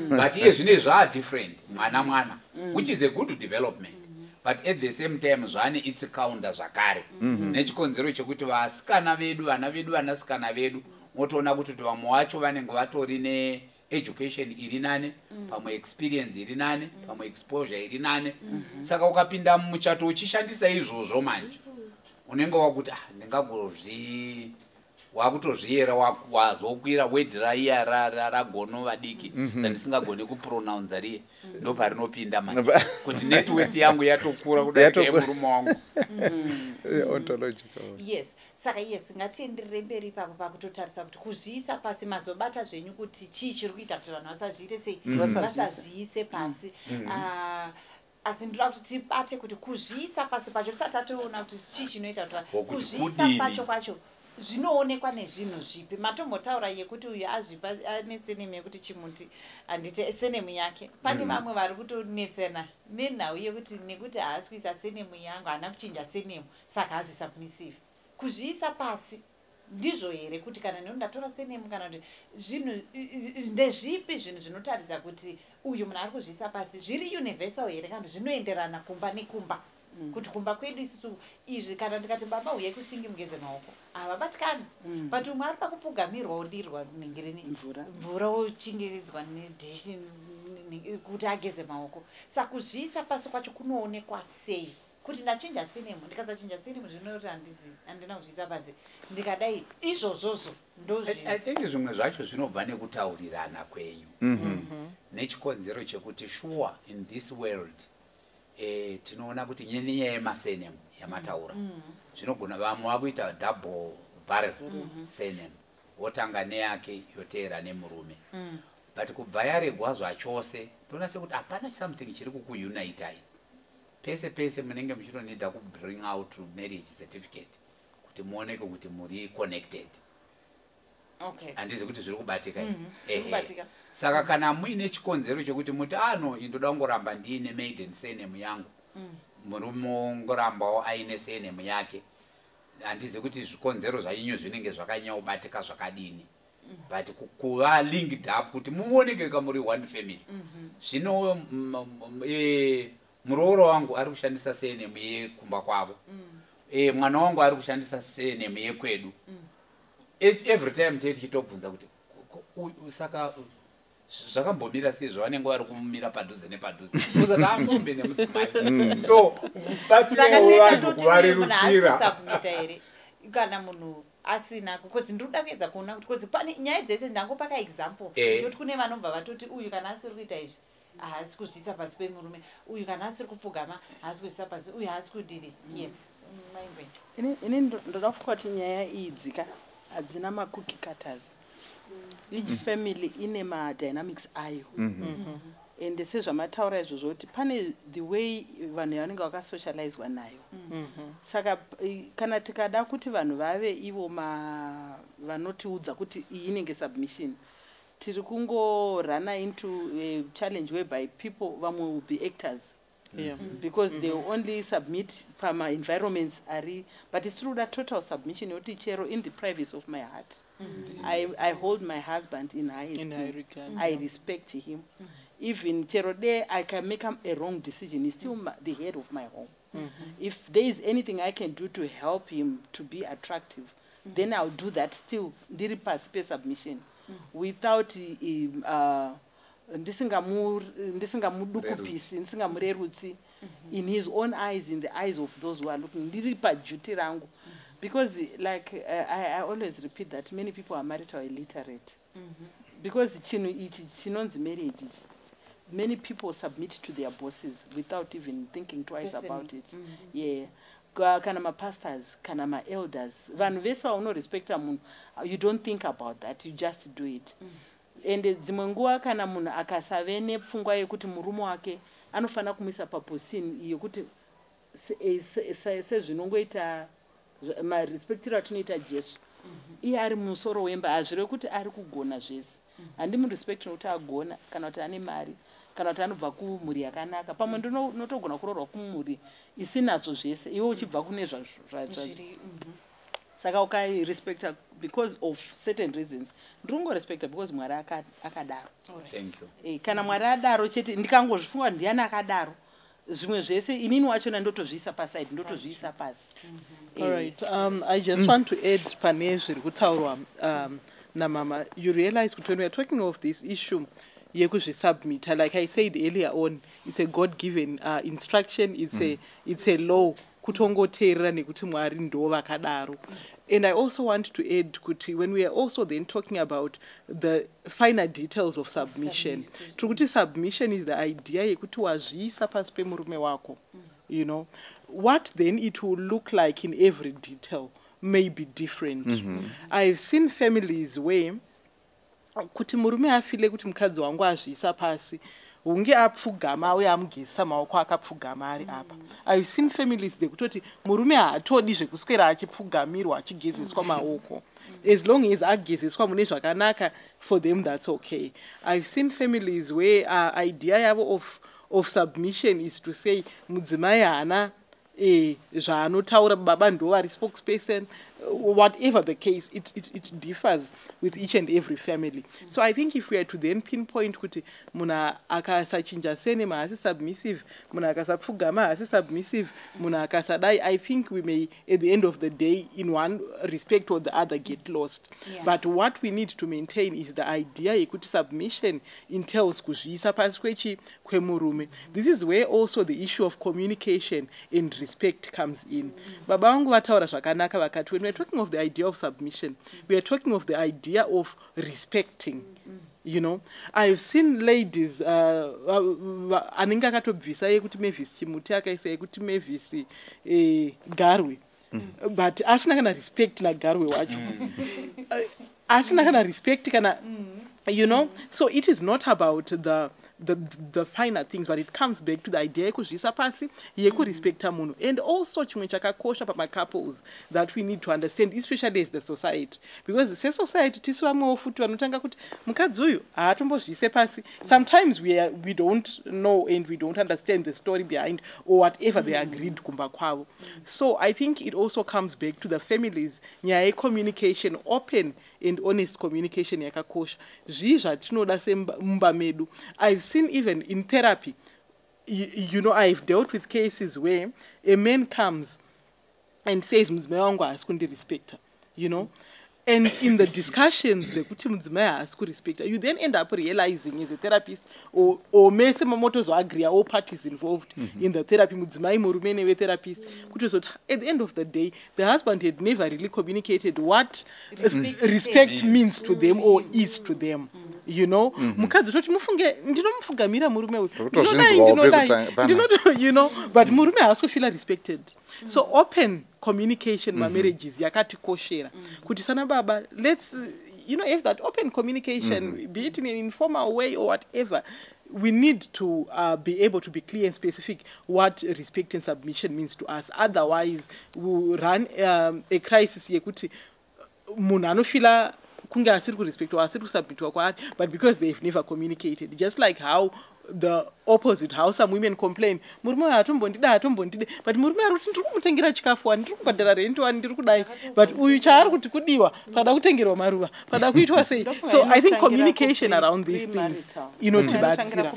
But iye zvine zvaadifferent, mwana mwana, which is a good development, but at the same time zvaane its counter zvakare, nechikonzero chekuti vasikana vedu, vana vedu, vanasikana vedu, motoona kuti vamwe vacho vanenge vatori needucation iri nane, pamwe experience iri nane, pamwe exposure iri nane. Saka ukapinda mumuchato uchishandisa izvozvo manje, unenge wakuti, "Ah, ndingagozvi," wakutozviyera, wazokwira wedhi raiya ragono vadiki randisingagoni kupronounza riye, ndo parinopinda manje kuti net worth yangu yatokura kudarika Yatokura. yemurume wangu. Ontological. Yes, saka yes, ngatienderere mberi ipapo pakutotarisa kuti kuzviisa pasi, mazobata zvenyu kuti chii chiri kuita kuti vanhu vasazviite sei, vasazviise pasi. Ah, asi ndoda kuti tibate kuti kuzviisa pasi pacho, tisati tatoona kuti chii chinoita kuti Wokuti kuzviisa kudini? pacho kwacho zvinoonekwa nezvinhu zvipi. Matombotaura yekuti uyu azvipa ane surname yekuti chimuti, handiti surname yake. Pane vamwe vari kutonetsana nenhau yekuti nekuti haasi kuisa surname yangu, haana kuchinja surname, saka hazi submissive. Kuzviisa pasi ndizvo here kuti kana nekuti ndatora surname, kana kuti zvinhu ndezvipi zvinhu zvinotaridza kuti uyu munhu ari kuzviisa pasi? Zviri universal here, kana kuti zvinoenderana kumba nekumba, kuti kumba kwedu isusu izvi, kana ndikati, "Baba, uyai kusingi mugeze maoko," havabatikani, but umwe ari pakupfugamirwa, odirwa nhingirini Mvura. mvura, ochingiridzwa nedhishi kuti ageze maoko? Saka kuzviisa pasi kwacho kunoonekwa sei, kuti ndachinja surname, ndikasachinja surname zvinoti handizi, handina kuzviisa pasi, ndikadai izvozvozvo? I think zvimwe zvacho zvinobva nekutaurirana kwenyu, nechikonzero chekuti sure, in this world tinoona kuti nenyaya yemasurname yamataura, zvinogona vamwe vakuita double barrel surname, wotanga neyake, yoteera nemurume. But kubva yaregwa zvachose, ndoona sekuti hapana something chiri kukuunitai. Pese pese munenge muchitonida kubring out marriage certificate kuti muoneke kuti muri connected. Handizi kuti zviri kubatika here? Zviri kubatika. Saka kana muine chikonzero chekuti muti, "Ano, indoda kungoramba ndiine maiden surname yangu, murume ongorambawo aine surname yake," handizi kuti zvikonzero zvainyu zvinenge zvakanyanya zvakadini, but kuva linked up kuti muoneke kamuri one family. Zvino murooro wangu ari kushandisa surname yekumba kwavo, mwana wangu ari kushandisa surname yekwedu. Every time tee tichitobvunza kuti saka zvakambomira sei zvavanenge vari kumira padhuze nepadhuze, uzati amombe nemudzimai, so Saka batsirewo teta vanhu toti uyu munhu haasi kuvarerutsira. kusubmita here kana munhu asina? Because ndiri kuda kuedza kuona kuti, because pane nyaya dzese ndangopa kaexample yekuti kune vanobva vatoti uyu kana asiri kuita izvi haasi kuzviisa pasi pemurume, uyu kana asiri kupfugama haasi kuzviisa pasi, uyu haasi kudiri. Yes, maingwe. Ini ndoda kufunga kuti nyaya idzi ka hadzina macookie cutters. Each family ine madynamics ayo. Ende sezvamataura izvozvo kuti pane the way vanhu yavanenge vakasocializwa nayo. Saka kana tikada kuti vanhu vave ivo vanotiudza kuti iyi inenge submission, tiri kungorana into a challenge whereby people, vamwe, will be actors because they will only submit pama-environments ari, but isi tiri kuda total submission yekuti chero in the privacy of my heart, I hold my husband in high In esteem. High regard. I respect him. Even chero day I can make a wrong decision, he's still the head of my home. If there is anything I can do to help him to be attractive, then I'll do that, still ndiri pasi pesubmission, without ndisingamudukupisi, ndisingamurerutsi in his own eyes, in the eyes of those who are looking. Ndiri paduty rangu because, like, I always repeat that many people are marital illiterate because chinhu ichi chinonzi marriage ichi, many people submit to their bosses without even thinking twice Personally. About it. Yeah. Kana mapastors, kana maelders, vanhu vese vaunorespecta munhu, you don't think about that, you just do it. Ende dzimwe nguva kana munhu akasave nepfungwa yekuti murume wake anofanira kumuisa paposition yekuti sezvinongoita marespectiro atinoita Jesu, iye ari musoro wemba, hazvirevi kuti ari kugona zvese. Handimurespect nokuti agona, kana kuti ane mari, kana kuti anobva kumhuri yakanaka. Pamwe ndinotogona kuroorwa kumhuri isinazvo zvese, iwe uchibva kune Zviri. Saka ukairespecta because of certain reasons, ndiri kungorespecta because Mwari akadaro. Thank you. Kana Mwari adaro chete, ndikangozvifunga ndiani akadaro, zvimwe zvese inini wachona ndotozviisa paside, ndotozviisa pasi. All right. I just want to add pane zviri kutaurwa namama. You realize kuti when we are talking of this issue yekuzvisubmita, like I said earlier on, it's a God-given instruction, it's a law, kutongoteerera nekuti Mwari ndo vakadaro. And I also want to add kuti when we are also then talking about the finer details of submission, tiri kuti submission is the idea yekuti wazviisa pasi pemurume wako. What then it will look like in every detail may be different. I've seen families where kuti murume afile kuti mukadzi wangu azviisa pasi, hunge apfugama uye amugezisa maoko akapfugama ari apa. I've seen families dzekutoti murume haatodi zvekuswera achipfugamirwa achigezeswa maoko. As long as agezeswa mune zvakanaka, for them that's okay. I've seen families where idea yavo of submission is to say mudzimai haana zvaanotaura, baba ndo vari spokesperson. Whatever the case, it differs with each and every family. So I think if we are to then pinpoint kuti munhu akasachinja surname haasi submissive, munhu akasapfugama haasi submissive, munhu akasadai, I think we may at the end of the day, in one respect or the other, get lost. But what we need to maintain is the idea yekuti submission entails kuzviisa pasi kwechi kwemurume. This is where also the issue of communication and respect comes in. Baba vangu vataura zvakanaka vakati when we are talking of the idea of submission, we are talking of the idea of respecting. I've seen ladies anenge akatobvisa yekuti Mavis Chimuti, akaisa yekuti Mavis Garwe, but asina kana respect naGarwe wacho, asina kana respect kana so it is not about the finer things, but it comes back to the idea yekuzviisa pasi, yekurespecta munhu. And also chimwe chakakosha pamacouples that we need to understand, especially as the society, because sesociety tisu vamwewo futi vanotanga kuti mukadzi uyu haatombozviise pasi. Sometimes we don't know and we don't understand the story behind or whatever they agreed kumba kwavo. So I think it also comes back to the families. Nyaya yecommunication, open and honest communication yakakosha. Zvii zvatinoda semumba medu? I've seen even in therapy, I've dealt with cases where a man comes and says mudzimai wangu haasi kundirespecta, and in the discussions dzekuti mudzimai haasi kurespecta, you then end up realizing as a therapist or mese mamotozoagreea, all parties involved in the therapy, mudzimai, murume nevetherapist, kuti zoti at the end of the day the husband had never really communicated what Respect respect means to them or is to them. Mukadzi toti mufunge ndinomupfugamira murume uyu. Ndokutozvinzwawo Ndinodai, pekutanga- pana. But murume haasi kufeela respected. So open communication mamarriages yakatikoshera kuti sana baba, let's have that open communication, be it in an informal way or whatever. We need to be able to be clear and specific what respect and submission means to us. Otherwise, we run a crisis yekuti munhu anofeela kunge asiri kurespectwa, asiri kusubmitwa kwaari, but because they've never communicated. Just like how the opposite, how some women complain, "Murume uyu hatombondida, hatombondide," but murume ari kuti, "Ndiri kumutengera chikafu wani, ndiri kubhadhara rent wani, ndiri kudai," but uyu chaari kuti kudiwa pada kutengerwa maruva, pada kuitwa sei. So I think communication around these things inotibatsira,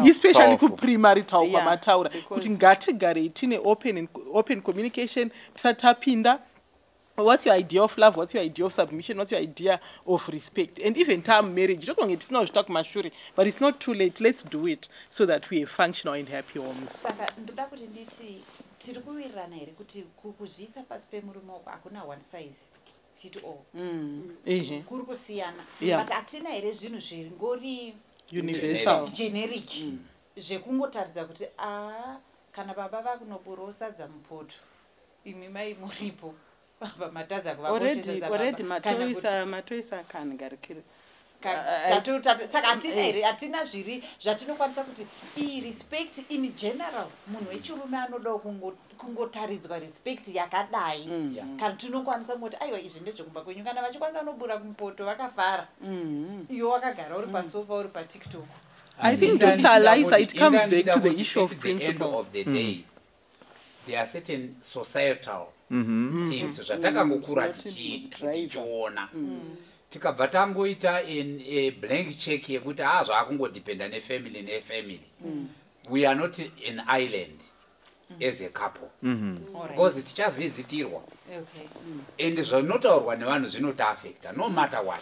especially kupremarital kwamataura, kuti ngatigarei tine open communication tisati tapinda. What's your idea of love? What's your idea of submission? What's your idea of respect? And even time marriage, tokonge tisina kuzvita kumashure, but it's not too late. Let's do it so that we have functional and happy homes. Saka ndoda kuti nditi, tiri kuwirirana here kuti kuzviisa pasi pemurume wako hakuna one size fit all? Kuri kusiyana, but hatina here zvinhu zviringori universal, generic, zvekungotaridza kuti a kana baba vakunoburawo sadza mupoto, imi mai muripo, baba matadza kuvakoshesa? Matoisa kangarikiri. Saka hatina here, hatina zviri zvatinokwanisa kuti iyi respect in general, munhu wechirume anodawo kungotaridzwa respect yakadai? Kana tinokwanisa kungoti, "Aiwa, izvi ndezvekumba kwenyu," kana vachikwanisa kunobura kumupoto vakafara, iwe wakagara uri pasofa, uri paTikTok? I think, Dr. Eliza, it comes back to the issue of principle. End of the day, there are certain societal things zvatakangokura tichiona, tikabva tangoita a blank check yekuti a zvaakungodependa nefamily nefamily. We are not an island as a couple, because tichavhisitirwa and zvinotaurwa nevanhu zvinotiafecta no matter what.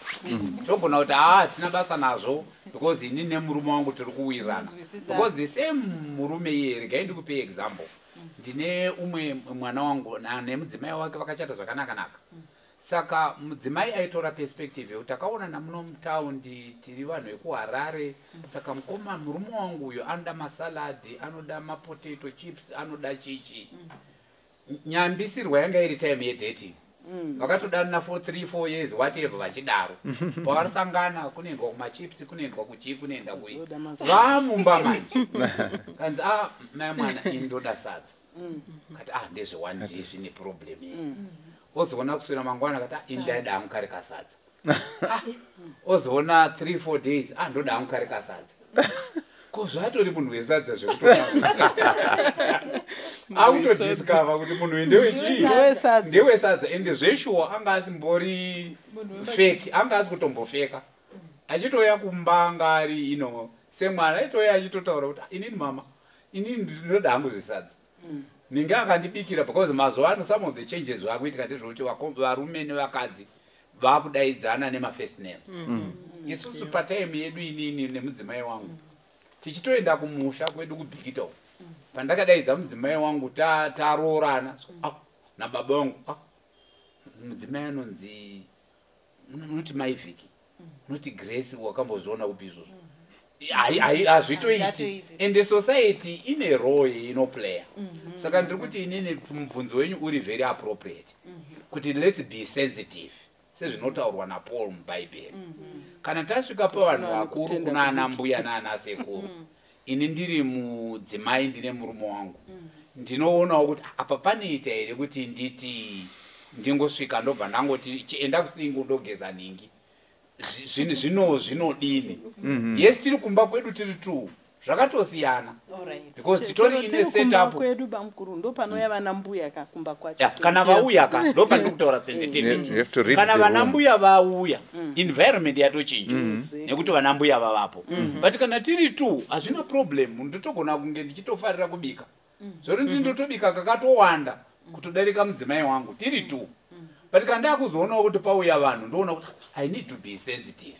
Togona kuti haa, hatina basa nazvo because ini nemurume wangu tiri kuwirirana, because the same murume iye, regai ndikupei example, ndine umwe mwana wangu nemudzimai wake, vakachata zvakanaka-naka. Saka mudzimai aitora perspective yekuti takaonana muno mutaundi, tiri vanhu vekuHarare, saka mukoma, murume wangu uyu anoda masaladhi, anoda mapotato chips, anoda chichi. Nyambisirwa yanga iri time yedating, vakatodanana for 3 4 years, whatever, vachidaro. Pavasangana, kunoendwa kumachips, kunoendwa kuchii, kunoenda kui. Vamumba manje, kanzi, "A mai mwana, ini ndoda sadza." Kati, "Ah, ndezve one day, zvine problem iyi." Ozoona kuswera mangwana, kati, "Ah, ini ndaida hangu kari kasadza." Ah, ozoona 3 4 days, "Ah, ndoda hangu kari kasadza." Ko zvatori munhu wesadza, zvekuto akutodiscover kuti munhu ndewechii? Ndewesadza. Ende zveshuwa anga asimbori fake, anga asi kutombofeka. Achitouya kumba anga ari ino semwana, aitouya achitotaura kuti, "Inini mama, inini ndinoda hangu zvesadza." Ninge akandibikira, because mazuva ano some of the changes zvakuitika ndezvekuti varume nevakadzi vakudaidzana nemafirst names. Isusu patime yedu, inini nemudzimai wangu tichitoenda kumusha kwedu kuBhikita uku, pandakadaidza mudzimai wangu taroorana, so, ah, nababa vangu, ah, mudzimai anonzi, unoti Maivhiki, unoti Grace, wakambozviona kupi izvozvo? Hazvitoiti. Hazvitoiti. Ende society ine role inoplaya. Saka ndiri kuti inini mubvunzo wenyu uri very appropriate, kuti let's be sensitive sezvinotaurwa naPaul mubhaibheri. Kana tasvika pavanhu vakuru, kutenda. Kuna ana mbuya naana sekuru, ini ndiri mudzimai, ndine murume wangu, ndinoonawo kuti apa panoita here kuti nditi ndingosvika ndobva ndangoti, "Chienda kusingi ndogeza nhingi"? Zvinhu zvinodini? Yes, tiri kumba kwedu, tiri two, zvakatosiyana, because titori ine Tiri kumba setup. kwedu, bamukuru, ndo panouya vana mbuya ka kumba kwacho. Ya, kana vauya ka, ndo pandiri kutaura sensitivity. You have to read Kana the vana room. mbuya vauya, environment yatochinja nekuti vana mbuya vavapo. But kana tiri two, hazvina problem. Ndotogona kunge ndichitofarira kubika, zvoti ndindotobika kakatowanda kutodarika mudzimai wangu, tiri two. But kana ndakuzoonawo kuti pauya vanhu, ndoona kuti I need to be sensitive,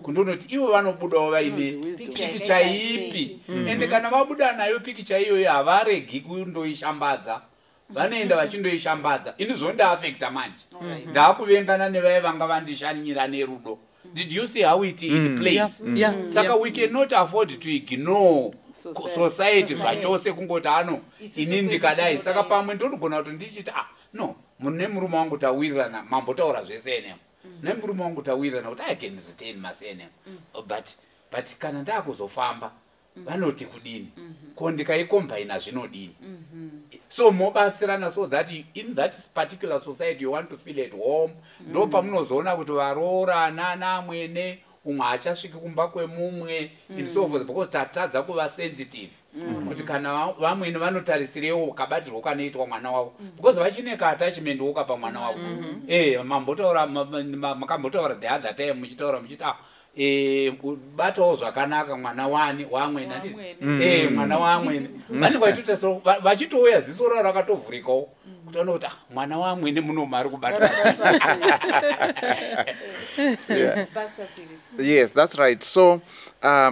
kundonoti ivo vanobudawo vaine Inonzi wisdom. pikicha ipi. Ende kana vabuda nayo pikicha iyoyo, havaregi kundoishambadza, vanoenda vachindoishambadza. Ini zvondiafecta manje, ndaakuvengana nevai vanga vandishanyira nerudo. Did you see how it plays? Yeah. Saka we cannot afford to ignore Society. society zvachose, kungoti ano Isusu ini kwedu ndikadai. Saka tinodai. pamwe ndonogona kuti ndichiti, "Ah, no, nemurume wangu tawirirana." Mambotaura zvesurname, "Nemurume wangu tawirirana kuti I can retain masurname, but But kana ndaakuzofamba, vanoti kudini? Ko ndikaikombaina zvinodini? So mobatsirana so that in that particular society you want to feel at home. Ndo pamunozoona kuti varoorana namwene, umwe haachasviki kumba kwemumwe and so forth, because tatadza kuva sensitive kuti kana vamwene vanotarisirewo kabatirwo kanoitwa mwana wavo, because vachine kaattachment woka pamwana wavo. Mambotaura, makambotaura the other time muchitaura muchiti, ah, batawo zvakanaka mwana wani wamwene, handiti? Wamwene. Mwana wamwene vanenge vachitoita so, vachitouya ziso ravo rakatovhurikawo kutoona kuti, ah, mwana wamwene munomu ari kubata. Pastor Philip. Yes, that's right. So,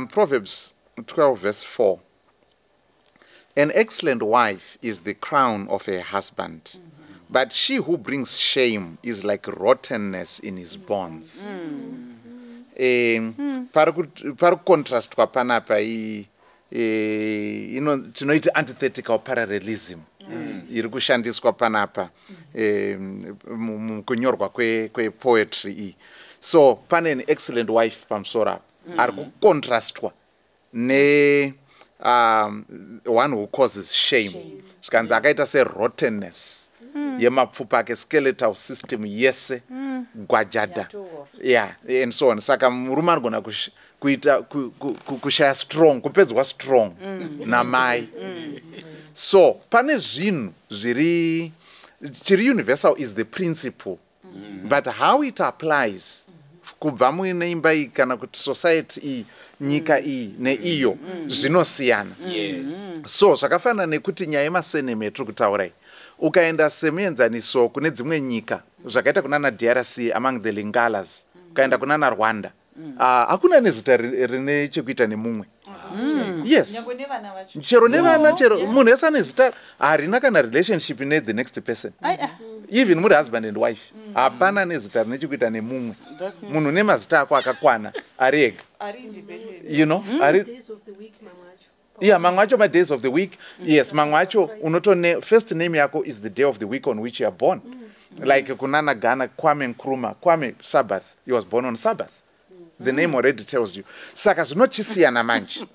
Proverbs 12, verse 4. An excellent wife is the crown of her husband, but she who brings shame is like rottenness in his bones. Pari kucontrastwa panapa tinoiti antithetical parallelism iri kushandiswa panapa mukunyorwa kwepoetry iyi. So pane an excellent wife pamusoro apa ari kucontrastwa ne one who causes shame. Zvikanzi akaita serottenness yemapfupa ake, skeletal system yese gwajada. Yatowa. Yeah, and so on. Saka murume anogona kuita kushaya strong, kupedzwa strong namai. So pane zvinhu zviri chiri universal is the principle, but how it applies kubva muine imba iyi kana kuti society iyi, nyika iyi neiyo, zvinosiyana. So zvakafanana nekuti nyaya yemasurname yatiri kutaura iyi, ukaenda semuenzaniso kune dzimwe nyika zvakaita kunana DRC among the Lingalas, ukaenda kunana Rwanda, hakuna nezita rine chekuita nemumwe. Yes. Nyangwe nevana vacho. Chero nevana, chero munhu wese ane zita harina kana relationship nethe next person. Even muri husband and wife, hapana nezita rine chekuita nemumwe. Munhu nemazita ako akakwana ari ega. Ari independent. Ari Days of the week mamwe acho. Yeah, mamwe acho madays of the week, yes. Mamwe acho unotone first name yako is the day of the week on which you are born. Like kunana Ghana, Kwame Nkrumah, Kwame, Sabbath, he was born on Sabbath. The name already tells you. Saka zvinochisiyana manje.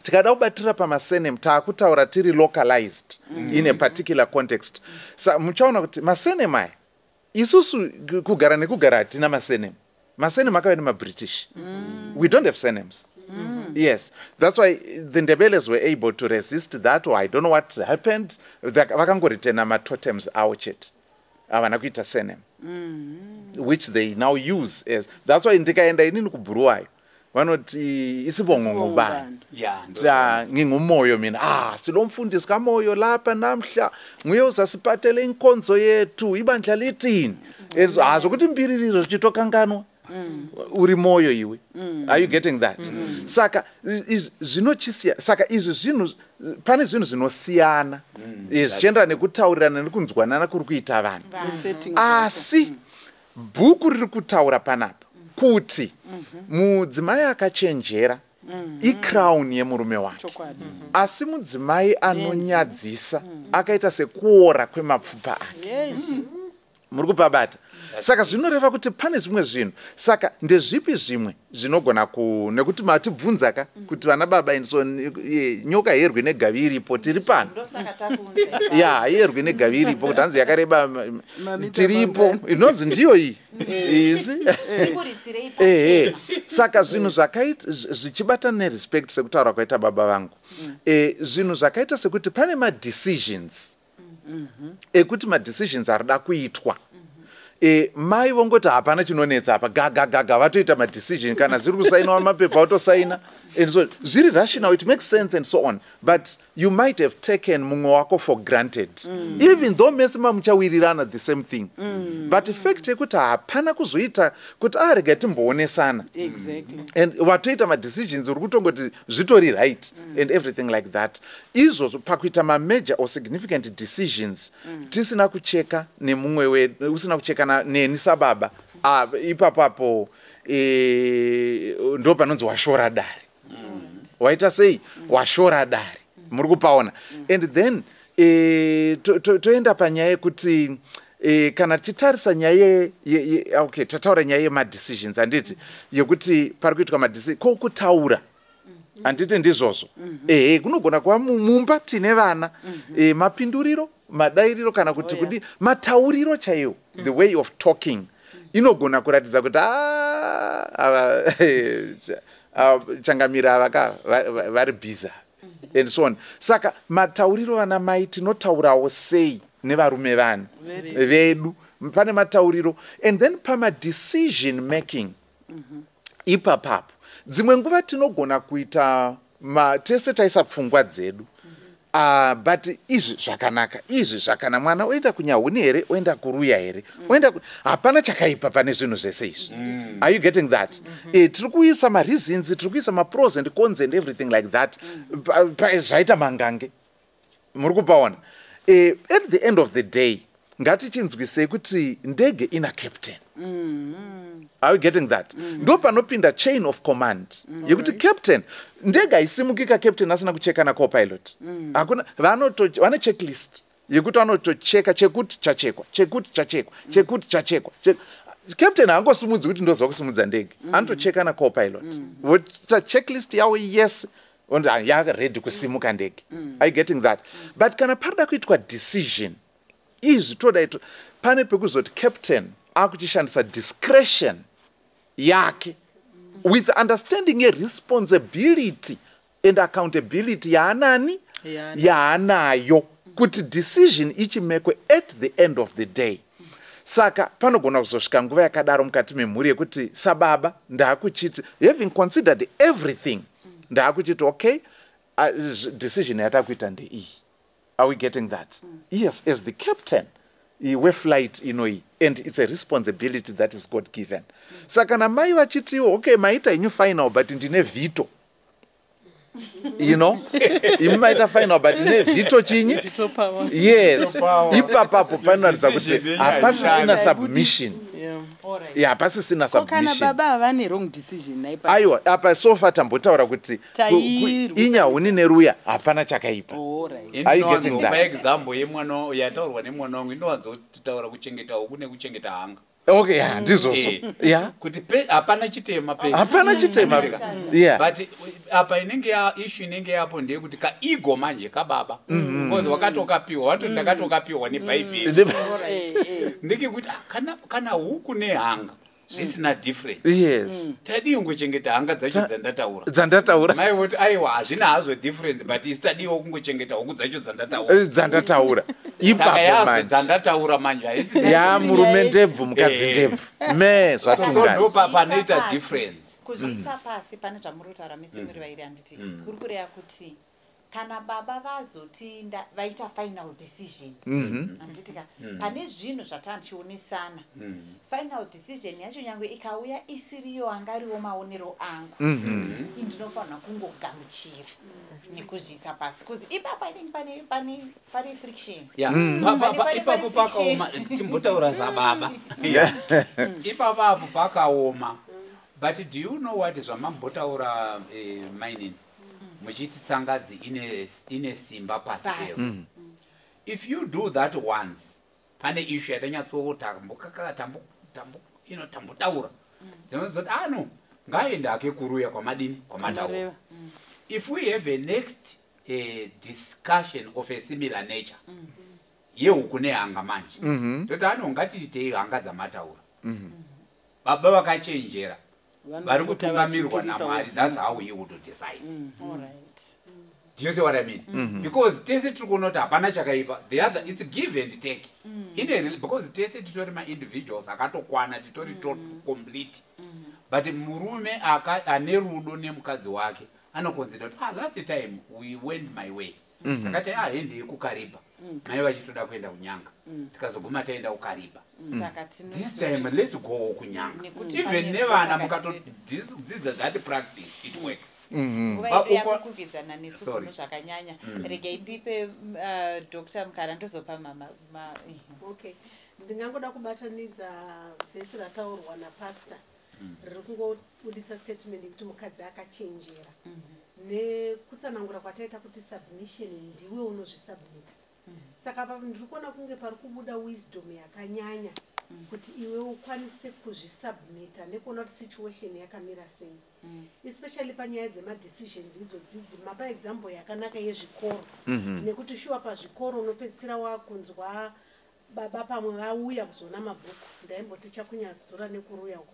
Tikada kubatira pamasurname, taakutaura tiri localized in a particular context. Sa muchaona kuti masurname aya, isusu kugara nekugara hatina masurname. Masurname akauya nemaBritish. We don't have surnames. Yes, that's why the Ndebeles were able to resist that, or I don't know what happened. Vakangoretena matotems avo chete, havana kuita surname, which they now use as. That's why ndikaenda inini kuBhuruwayo, vanoti isibongo ngubani? Yeah. Ta nginguMoyo mina. Ah, silomfundisi kaMoyo lapha namhla, nguye uzasiphathele inkonzo yethu, ibandla lithini? Ah, zokuti mbiririro zvichitokanganwa uri Moyo iwe. Are you getting that? Saka zvinochisiya. Saka izvi zvinhu, pane zvinhu zvinosiyana zvichienderana nekutaurirana nekunzwanana kuri kuita vanhu. Asi bhuku riri kutaura panapa kuti mudzimai akachenjera icrown yemurume wake, asi mudzimai anonyadzisa akaita sekuora kwemapfupa ake. Muri kupabata? Saka zvinoreva kuti pane zvimwe zvinhu. Saka ndezvipi zvimwe zvinogona ku nekuti matibvunza ka kuti vana baba and so nyoka yerwi negavi iripo, tiri pano. Ndosaka takuunza. Ya, yerwi negavi iripo, kuti hanzi yakareba tiripo, inonzi ndiyo iyi isi. Tiburitsirei Ehe. pachena. Saka zvinhu zvakaita zvichibata nerespect, sekutaura kwaita baba vangu, zvinhu zvakaita sekuti pane madecisions ekuti madecisions arida kuitwa, mai vongoti hapana chinonetsa apa, gagagaga, vatoita madecision. Kana zviri kusainwa mapepa, votosaina and so zviri rational, it makes sense and so on. But you might have taken mumwe wako for granted, even though mese mamuchawirirana the same thing, but fact yekuti hapana kuzoita kuti arega timboonesana and watoita madecisions, uri kutongoti zvitori right and everything like that. Izvozvo pakuita mamajor or significant decisions tisina kucheka nemumwe wedu, usina kucheka neni sababa, ah, ipapo apo ndo panonzi washora dare. Waita sei? Washora dare. Muri kupaona? And then toenda panyaya yekuti Kana tichitarisa nyaya, okay, tataura nyaya yemadecisions, handiti, yekuti pari kuitwa madecision, ko kutaura, handiti ndizvozvo? Ehe, kunogona kuva mumba tine vana, mapinduriro, madairiro, kana kuti kudi matauriro chaiwo, the way of talking inogona kuratidza kuti, "Ah, ava changamira ava ka vari busy," and so on. Saka matauriro, vana mai tinotaurawo sei nevarume vani vedu? Pane matauriro, and then pamadecision making ipapapo, dzimwe nguva tinogona kuita tese taisa pfungwa dzedu, but izvi zvakanaka, izvi zvakana, mwana oenda kunyahuni here, oenda kuruya here, oenda hapana chakaipa pane zvinhu zvese izvi. Are you getting that? Tiri kuisa mareasons, tiri kuisa mapros and cons and everything like that. Zvaita mangange, muri kupaona? At the end of the day, ngatichinzwisei kuti ndege ina captain. Are you getting that? Ndo panopinda chain of command yekuti captain, ndege haisimukika captain asina kucheka nacopilot. Hakuna, vane checklist yekuti vanotocheka chekuti chachekwa, chekuti chachekwa, chekuti chachekwa. Captain haangosimudzi kuti ndoziva kusimudza ndege. Anotocheka nacopilot, voita checklist yavo yese, yaready kusimuka ndege. Are you getting that? But kana parida kuitwa decision, izvi toda ito, pane pekuzoti captain akuchishandisa discretion yake with understanding yeresponsibility and accountability yaanani, yaanayo, kuti decision ichimekwe at the end of the day. Saka panogona kuzosvika nguva yakadaro mukati memhuri yekuti sababa ndaakuchiti, having considered everything, ndaakuchiti, okay, decision yatakuita ndeiyi. Are we getting that? Yes, as the captain weflight inoyi, and it's a responsibility that is God given. Saka kana mai vachitiwo, okay, maita henyu final, but ndine veto, imi maita final, but ndine veto chinyi? Veto power. Yes. Power. Ipapapo panoratidza kuti Decision yenyu hapasisina haishandi. submission. Yeah, hapasisina Ko kana submission. baba havane wrong decision naipa? Aiwa, apa so far tambotaura kuti Tairwisa. inyahuni neruya hapana chakaipa. Alright. Are you getting Ndinowanzopa that? example yemwana yataurwa nemwana wangu. Inowanzotaura kuchengeta huku nekuchengeta hanga. Okay, ya, ndizvozvo. Ya. Kuti hapana chitema pe. Hapana chitema. Yeah. But apa inenge ya issue inenge yapo ndeyekuti kaego manje kababa, because wakatokapiwa, watoti ndakatokapiwa nebhaibheri. Ndekekuti, ah, kana huku nehanga zvisina difference, tadii kungochengeta hanga dzacho dzandataura? Dzandataura. Mai voti, aiwa, hazvina hazvo difference, but isi tadiwo kungochengeta huku dzacho dzandataura. Dzandataura. Saka Ipapo yazo manje dzandataura manje haisi ya murume ndebvu, mukadzi ndebvu, me So zvatungani. ndo panoita Kuzviisa pasi. difference. Kuzviisa pasi pane zvamuri kutaura mese muri vairi, handiti? Kuri kureva kuti kana baba vazoti vaita final decision, handiti ka, pane zvinhu zvatanchionesana, final decision yacho nyange ikauya isiriyo angariwo maonero angu, ndinofanira kungogamuchira nekuzviisa pasi, because ipapo I think pane friction. Ya, ipapo Pane pakaoma. Timbotaura sababa. Ipapo apo pakaoma, but do you know what zvamambotaura, mainini, muchiti tsangadzi ine simba pasi Pasi. pevo? If you do that once, pane issue yatanyatsotambotaura, dzinozoti ano ngaende ake kuruya kwamadini, kwamataura. Kwamareva. If we have a next discussion of a similar nature yehuku nehanga manje, toti ano ngatiitei hanga dzamataura, baba vakachenjera vari Vanopota kutungamirwa vachipirisa naMwari, wedzimwe. that's how he would decide. Alright. Do you see what I mean? Because tese tiri kuona kuti hapana chakaipa. The other, it's give and take because tese titori maindividuals akatokwana, titori complete, but murume ane rudo nemukadzi wake anoconsider kuti, ah, last time we went my way, takati, ah, hendei kuKariba, mai vachitoda kuenda kuNyanga, tikazoguma taenda kuKariba. Saka This time let's go kuNyanga. Nekuti Even pane nevana pakati. mukatodzidza that practice, it works. Nguva yedu yakukwikwidzana nesu. Sorry. Kuno zvakanyanya. Regai ndipe Dr Mukara, ndozopa mama Okay, ndingangoda kubatanidza vhesi rataurwa napastor riri kungobudisa statement yekuti mukadzi akachenjera, nekutsanangura kwataita kuti submission ndiwe unozvisubmita. Saka pa ndiri kuona kunge pari kubuda wisdom yakanyanya kuti iwe ukwanise kuzvisubmita nekuona kuti situation yakamira sei, especially panyaya dzemadecisions idzodzidzi. Mapa example yakanaka yezvikoro, nekuti shuwa pazvikoro unopedzisira wakunzwa baba pamwe vauya kuzoona mabhuku. Ndaimboti chakunyazura nekuruya uko,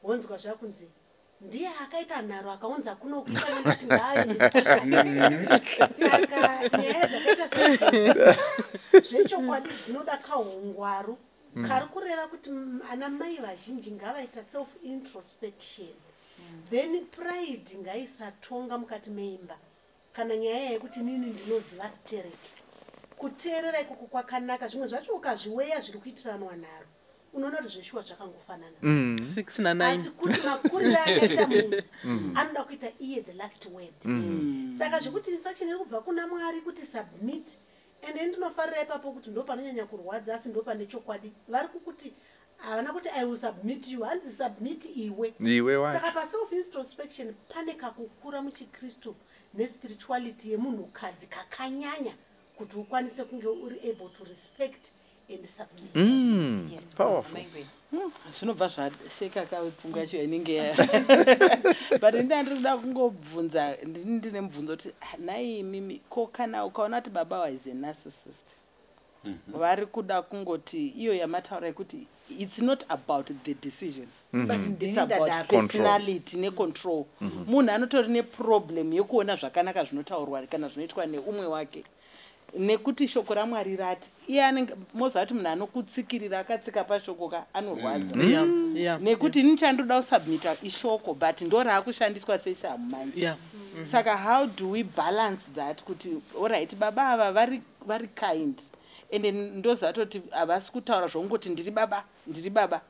wonzwa zvakunzi ndiye akaita nharo, akaunza kuno kuiati ngaaende. Saka nyaya dzakaita seidzodzo zvechokwadi dzinoda kahungwaru kari kureva kuti ana mai vazhinji ngavaita self introspection, then pride ngaisatonga mukati meimba. Kana nyaya yekuti inini ndinoziva stereki, kuteerera ikoko kwakanaka. Zvimwe zvacho ukazviweya zviri kuitiranwa nharo, unoona kuti zveshuwa zvakangofanana. 6 na9. Asi kuti makuriro akaita munhu anoda kuita iye the last word. Saka zvekuti instruction iri kubva kuna Mwari kuti submit, and then ndinofarira ipapo kuti ndo panonyanya kurwadza, asi ndo pane chokwadi. Vari kukuti havana kuti "I will submit you", hanzi submit iwe. Iwe wacho. Saka paself introspection pane kakukura muchiKristu nespirituality yemunhukadzi kakanyanya kuti ukwanise kunge uri able to respect and submit. Yes. Powerful. Maingweni. Zvinobva zvasheka ka pfungwa yacho inenge but inda ndiri kuda kungobvunza, ndini ndine mubvunzo kuti, ah, nhai imimi, ko kana ukaona kuti baba wa is a narcissist, vari kuda kungoti iyo yamataura yekuti it's not about the decision, But it's ndini about ndadaro. personality necontrol. Munhu anotori neproblem yekuona zvakanaka zvinotaurwa kana zvinoitwa neumwe wake, nekuti shoko raMwari rati iye anenge moziva kuti munhu anokutsikirira akatsika pashoko ka anorwadza, nekuti ini chandoda kusubmita ishoko, but ndo raakushandiswa seshamu manje. Saka how do we balance that, kuti alright, baba ava vari kind, ende ndoziva toti havasi kutaura zvongoti ndiri baba, ndiri baba.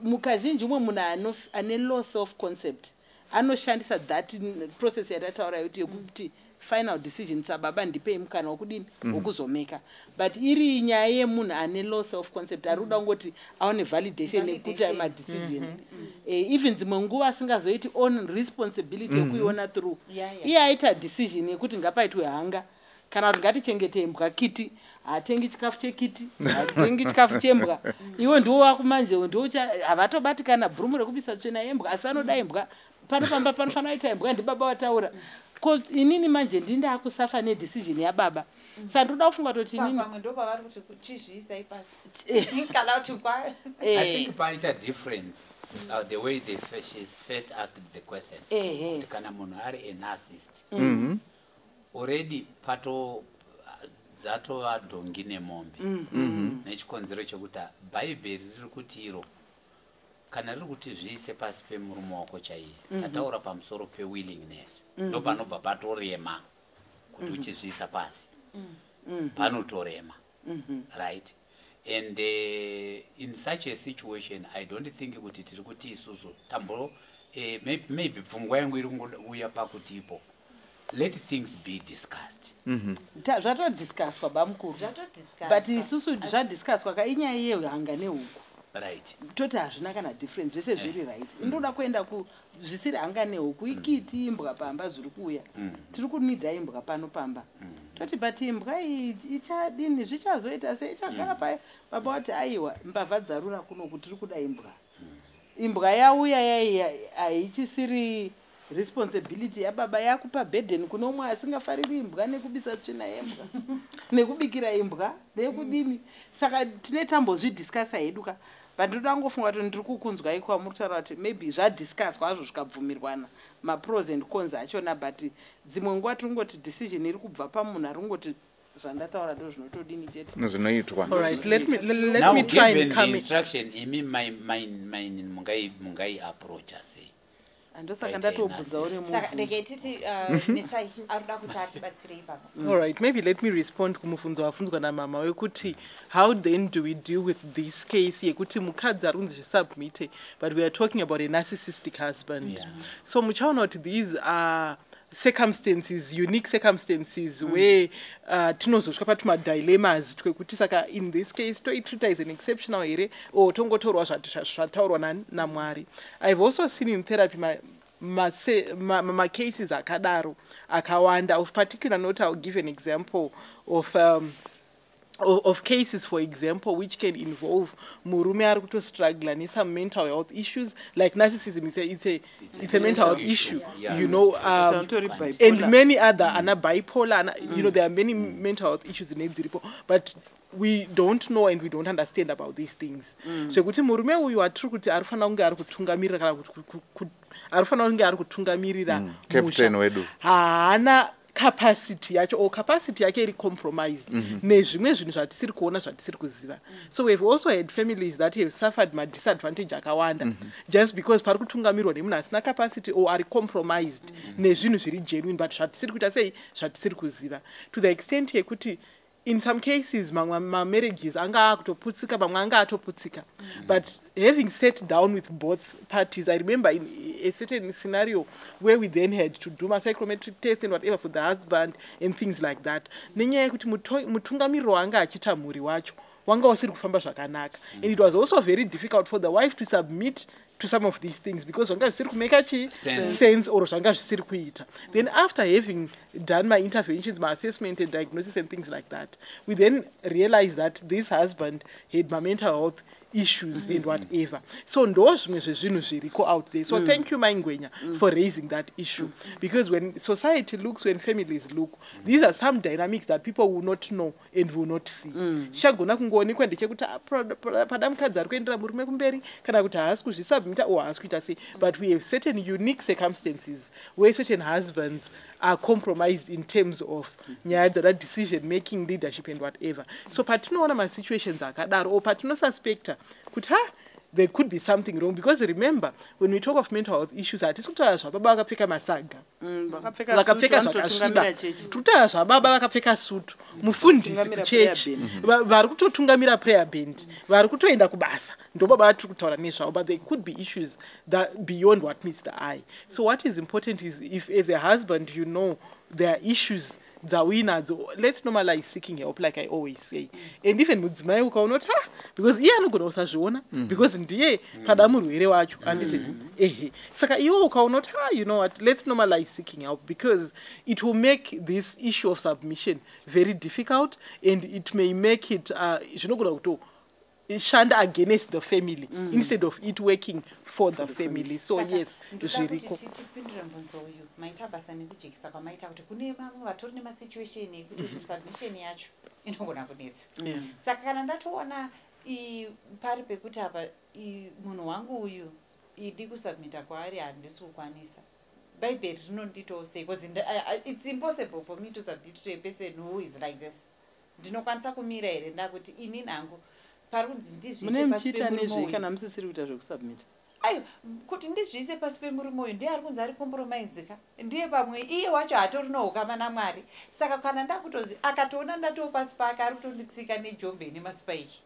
Mukazhinji umwe munhu ane low self concept anoshandisa that process yatataura yekuti final decision sababa ndipei mukana wokudini, wokuzomeka. But iri nyaya yemunhu ane low self concept ari kuda kungoti aone validation nekuti Validation. madecision, even dzimwe nguva asingazoiti own responsibility yekuiona through. Iye aita decision yekuti ngapaitwe hanga kana kuti ngatichengete imbwa kiti, hatengi chikafu chekiti, hatengi chikafu chembwa. Iwe ndiwo wakumanje, ndiwo havatobati kana bhurumu rekubisa tsvina yembwa, asi vanoda imbwa pano pamba, panofanira kuita imbwa, ndibaba wataura. Ko inini manje ndini ndaakusafa nedecision yababa? Saka ndoda kufunga kutoti Saka inini pamwe ndo pavari kuti chizviisai pasi kana kuti kwa I think paita difference the way she's first asked the question, kuti kana munhu ari a narcissist already, pato dzatova dhongi nemombe, nechikonzero chekuti Bhaibheri riri kuti iro kana riri kuti zviise pasi pemurume wako chaiye, tataura pamusoro pewillingness, ndo panobva patorema kuti uchizviisa pasi, panotorema, right? And in such a situation, I don't think kuti tiri kuti isusu tambo maybe pfungwa yangu iri kungouya pakuti ipo let things be discussed. Zvatodiscusswa, bamukuru. Zvatodiscusswa. But isusu zvadiscusswa ka, inyaya yehanga nehuku. Toti hazvina kana difference, zvese zviri right. Indoda kuenda ku zvisiri hanga nehuku, ikiti, imbwa pamba zviri kuuya, tiri kunidha imbwa pano pamba. Toti but imbwa iyi ichadini, zvichazoita sei, ichagara paya? Baba wati aiwa, mbavha dzarura kunoku, tiri kuda imbwa. Imbwa yauya yaiya haichisiri responsibility yababa, yakupa burden kune umwe asingafariri imbwa nekubisa tsvina yembwa nekubikira imbwa nekudini. Saka tine tambozvidiscussa hedu ka, but ndoda kungofunga kuti ndiri kukunzwai kwamuri kutaura kuti maybe zvadiscusswa hazvo zvikabvumirwana mapros and cons achona, but dzimwe nguva tiri kungoti decision iri kubva pamunhu ari kungoti zvandataura ndo zvinotodini chete. Zvinoitwa. All right, let Now me try given and the come in. instruction, imi mai mungai approacha sei? Handosaka Paita ndatobvunza uri Saka mubvunzo. regai titi Netsai ari kuda kuti atibatsire ipapo. All right, maybe let me respond kumubvunzo wabvunzwa namama wekuti how then do we deal with this case yekuti mukadzi ari kunzi zvisubmite, but we are talking about a narcissistic husband. So muchaona kuti these are circumstances, unique circumstances where tinozosvika patumadilemmas twekuti saka in this case toitreata as an exceptional here or tongotorwa zvataurwa naMwari. I've also seen in therapy macases akadaro akawanda. Of particular note, I'll give an example of of cases, for example, which can involve murume ari kutostruggla nesome mental health issues, like narcissism is a mental health issue, you know, and many other, ana bipolar, ana, you know, there are many mental health issues in dziripo, but we don't know and we don't understand about these things. Zvekuti murume uyu atiri kuti arifanira kunge ari kutungamirira kana arifanira kunge ari kutungamirira captain wedu, haana capacity yacho, or capacity yake iri compromised nezvimwe zvinhu zvatisiri kuona, zvatisiri kuziva. So we've also had families that have suffered madisadvantage akawanda just because pari kutungamirwa nemunhu asina capacity or ari compromised nezvinhu zviri genuine, but zvatisiri kuita sei, zvatisiri kuziva, to the extent yekuti in some cases mamwe mamarriages anga akutoputsika, mamwe anga atoputsika. But having sat down with both parties, I remember in a certain scenario where we then had to do psychometric test and whatever for the husband and things like that, nenyaya yekuti mutungamiriro wanga achiita mhuri wacho wanga usiri kufamba zvakanaka. And it was also very difficult for the wife to submit to some of these things because zvanga zvisiri kumeka chi sense or zvanga zvisiri kuita. Then after having done my interventions, my assessment and diagnosis and things like that, we then realized that this husband had my mental health issues and whatever. So ndo zvimwe zvezvinhu zviriko out there. So thank you, Maingwenya, for raising that issue, because when society looks, when families look, these are some dynamics that people will not know and will not see. Chichagona kungoonekwa ndechekuti pada mukadzi ari kuendera murume kumberi, kana kuti haasi kuzvisubmita or haasi kuita sei. But we have certain unique circumstances where certain husbands are compromised in terms of nyaya dzada decision making, leadership and whatever. So patinoona masituations akadaro, or patinosuspecta kuti ha, there could be something wrong, because remember, when we talk of mental health issues, hatisi kutaura zvababa vakapfeka masaga, vakapfeka zvakasviba. Tiri kutaura zvababa vakapfeka sutu, mufundisi kuchechi, vari kutotungamira prayer band, vari kutoenda kubasa, ndo baba vatiri kutaura nezvavo. But there could be issues that beyond what meets the eye. So what is important is, if as a husband you know there are issues dzauinadzo, let's normalize seeking help, like I always say. And even mudzimai ukaona kuti ha, because iye anogona kusazviona, because ndiye pada murwere wacho, anditi? Ehe. Saka iwe ukaona kuti ha, you know what, let's normalize seeking help, because it will make this issue of submission very difficult, and it may make it zvinogona kuto shanda against the family instead of it working for the family. So Saka, yes, ndoda zviriko. kuti tipindure mubvunzo uyu. Maita basa nekujekesa kwamaita kuti kune vamwe vatori nemasituation ekuti kuti submission yacho inogona kunetsa. Saka kana ndatoona pari pekuti apa munhu wangu uyu idi kusubmita kwaari handisi kukwanisa, Bhaibheri rinonditawo sei? Because it's impossible for me to submit to a person who is like this. Ndinokwanisa kumira here ndakuti ini nangu pari kunzi ndizviise Mune pasi muchiita pemurume nezvei uyu? kana musisiri kuita zvekusubmita? Ayo, kuti ndizviise pasi pemurume uyu, ndiye ari kunzi ari compromised ka, ndiye pamwe iye wacho hatori noukama naMwari. Saka kana ndakutozi akatoona ndatoo pasi pake, ari kutonditsika nejombe nemasipaiki.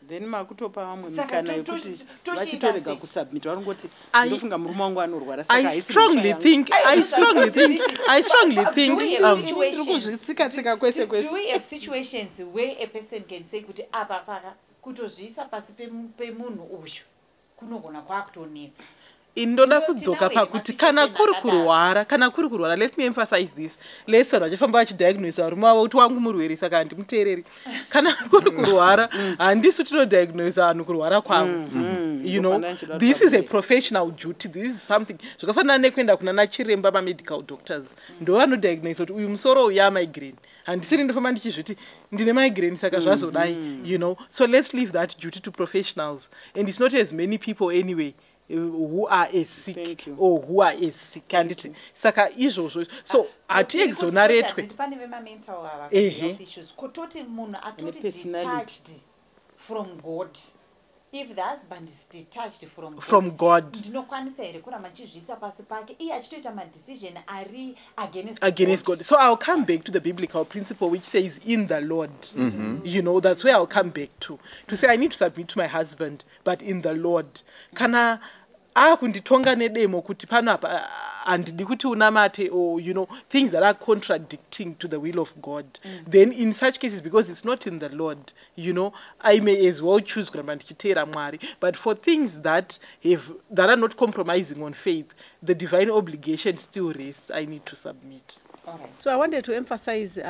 Then makutopa vamwe Saka mikana yekuti tochiita vachitorega sei? kusubmita, varingoti ndofunga murume wangu anorwara, saka I haisi strongly mhosva yangu. think, I strongly think, I strongly Do think, we have Tiri kuzvitsika-tsika kwese Do kwese. we have situations where a person can say kuti apa paka kutozviisa pasi pemunhu uyu kunogona kwakutonetsa? Indoda kudzoka Tinawo here pakuti kana masituation kuri akadaro? kurwara, kana kuri kurwara, let me emphasize this, less vanhu vachifamba vachidiagnosa varume vavo kuti wangu murwere, saka handimuteereri. Kana kuri kurwara, handisi tinodiagnosa vanhu kurwara kwavo. You know, Ndofanira ndichida this is a kutaura. professional duty. This is something zvakafanana nekuenda kuna nachiremba, mamedical doctors ndo vanodiagnosa kuti uyu musoro uyu yamigraine. Handisiri ndofamba ndichizviti ndine migraine saka zvazodai, you know. So let's leave that duty to professionals, and it's not as many people anyway who are as sick Thank you. or who are as sick, handiti? Saka izvozvo, so hatiexonaretwe. Pane vemamental ava health issues, kutoti munhu atori Nepersonality. detached from God, if the husband is detached from God, From God. ndinokwanisa here kuramba ndichizviisa pasi pake iye achitoita madecision ari against Against God. So I'll come back to the biblical principle which says in the Lord. You know, that's where I'll come back to. To say I need to submit to my husband, but in the Lord. Kana akunditonga nedemo kuti pano apa handidi kuti unamate, or things that are contradicting to the will of God, then in such cases, because it's not in the Lord, I may as well choose kuramba ndichiteera Mwari. But for things that are not compromising on faith, the divine obligation still rests. I need to submit. Alright. So I wanted to emphasize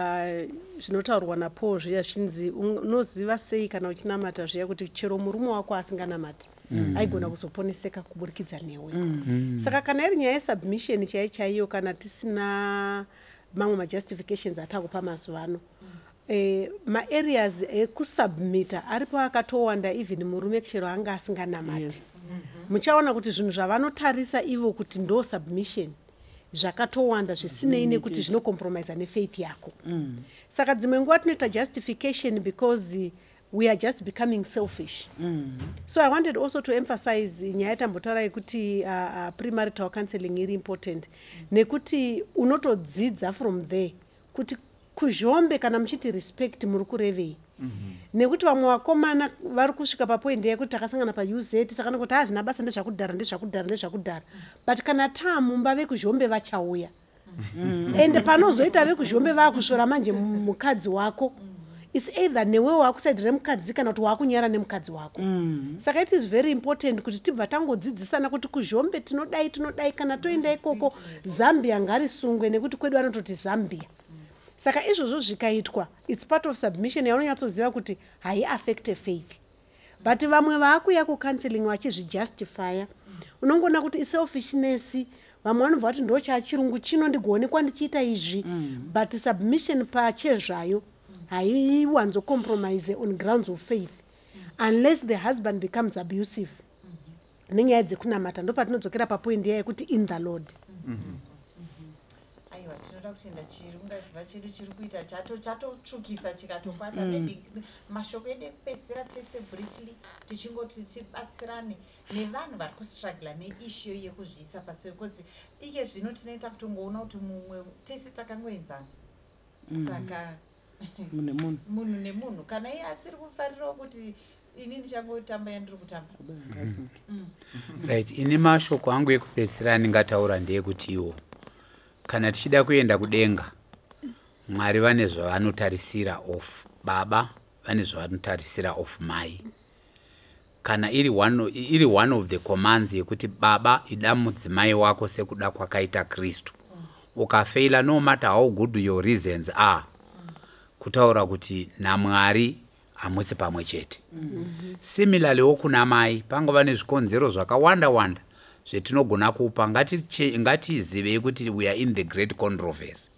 zvinotaurwa naPaul zviya zvinzi unoziva sei kana uchinamata zviya kuti chero murume wako asinganamati aigona kuzoponeseka kuburikidza newe. Saka kana iri nyaya yesubmission chaiyo chaiyo, kana tisina mamwe majustifications atakupa mazuva ano, maareas ekusubmita aripo akatowanda, even murume chero anga asinganamati. Muchaona kuti zvinhu zvavanotarisa ivo kuti ndo submission zvakatowanda, zvisinei nekuti zvinocompromisa nefaith yako. Saka dzimwe nguva tinoita justification because we are just becoming selfish. So I wanted also to emphasize nyaya yatambotaura yekuti premarital counseling iri important, nekuti unotodzidza from there kuti kuZhombe kana muchiti respect muri kurevei. Nekuti vamwe vakomana vari kusvika papoint yekuti takasangana paUZ, saka nokuti hazvina basa, ndezvakudhara, ndezvakudhara, ndezvakudhara. But kana taamumba, vekuZhombe vachauya, ende panozoita vekuZhombe vaakusvora manje mukadzi wako, its either newe waakuside remukadzi kana kuti waakunyara nemukadzi wako. Saka it is very important kuti tibva tangodzidzisana kuti kuZhombe tinodai, tinodai, kana toenda ikoko Zambia ngarisungwe, nekuti kwedu anototi Zambia. Saka izvozvo zvikaitwa, its part of submission yaunonyatsoziva kuti haiaffecte faith. But vamwe vaakuya kucounseling vachizvijustifya, unongoona kuti iselfishness. Vamwe vanobva vati ndo chachirungu chino, ndigoonekwa ndichiita izvi. But submission pachezvayo haiwanzocompromise on grounds of faith unless the husband becomes abusive nenyaya dzekunamata. Ndo patinodzokera papoint iya yekuti in the Lord. Aiwa, tinoda kutenda. Chirungaziva chedu chiri kuita chatotsvukisa chikatokwata. Maybe mashoko edu ekupedzisira tese briefly, tichingoti tibatsirane nevanhu vari kustruggla neissue yekuzviisa pasi, because ike zvino tinoita kutongoona kuti mumwe tese takangoenzana, saka munhu nemunhu. Munhu nemunhu, kana iye asiri kufarirawo kuti ini ndichangotamba yandiri kutamba. Right, ini mashoko angu ekupedzisira andingataura ndeyekutiwo kana tichida kuenda kudenga, Mwari vane zvavanotarisira of baba, vane zvavanotarisira of mai. Kana iri one of the commands yekuti baba, ida mudzimai wako sekuda kwakaita Kristu, ukafeila, no matter how good your reasons are, kutaura kuti naMwari hamusi pamwe chete. Similarlywo kuna mai, pangava nezvikonzero zvakawanda wanda zvetinogona kupa. Ngatizivei kuti we are in the great controversy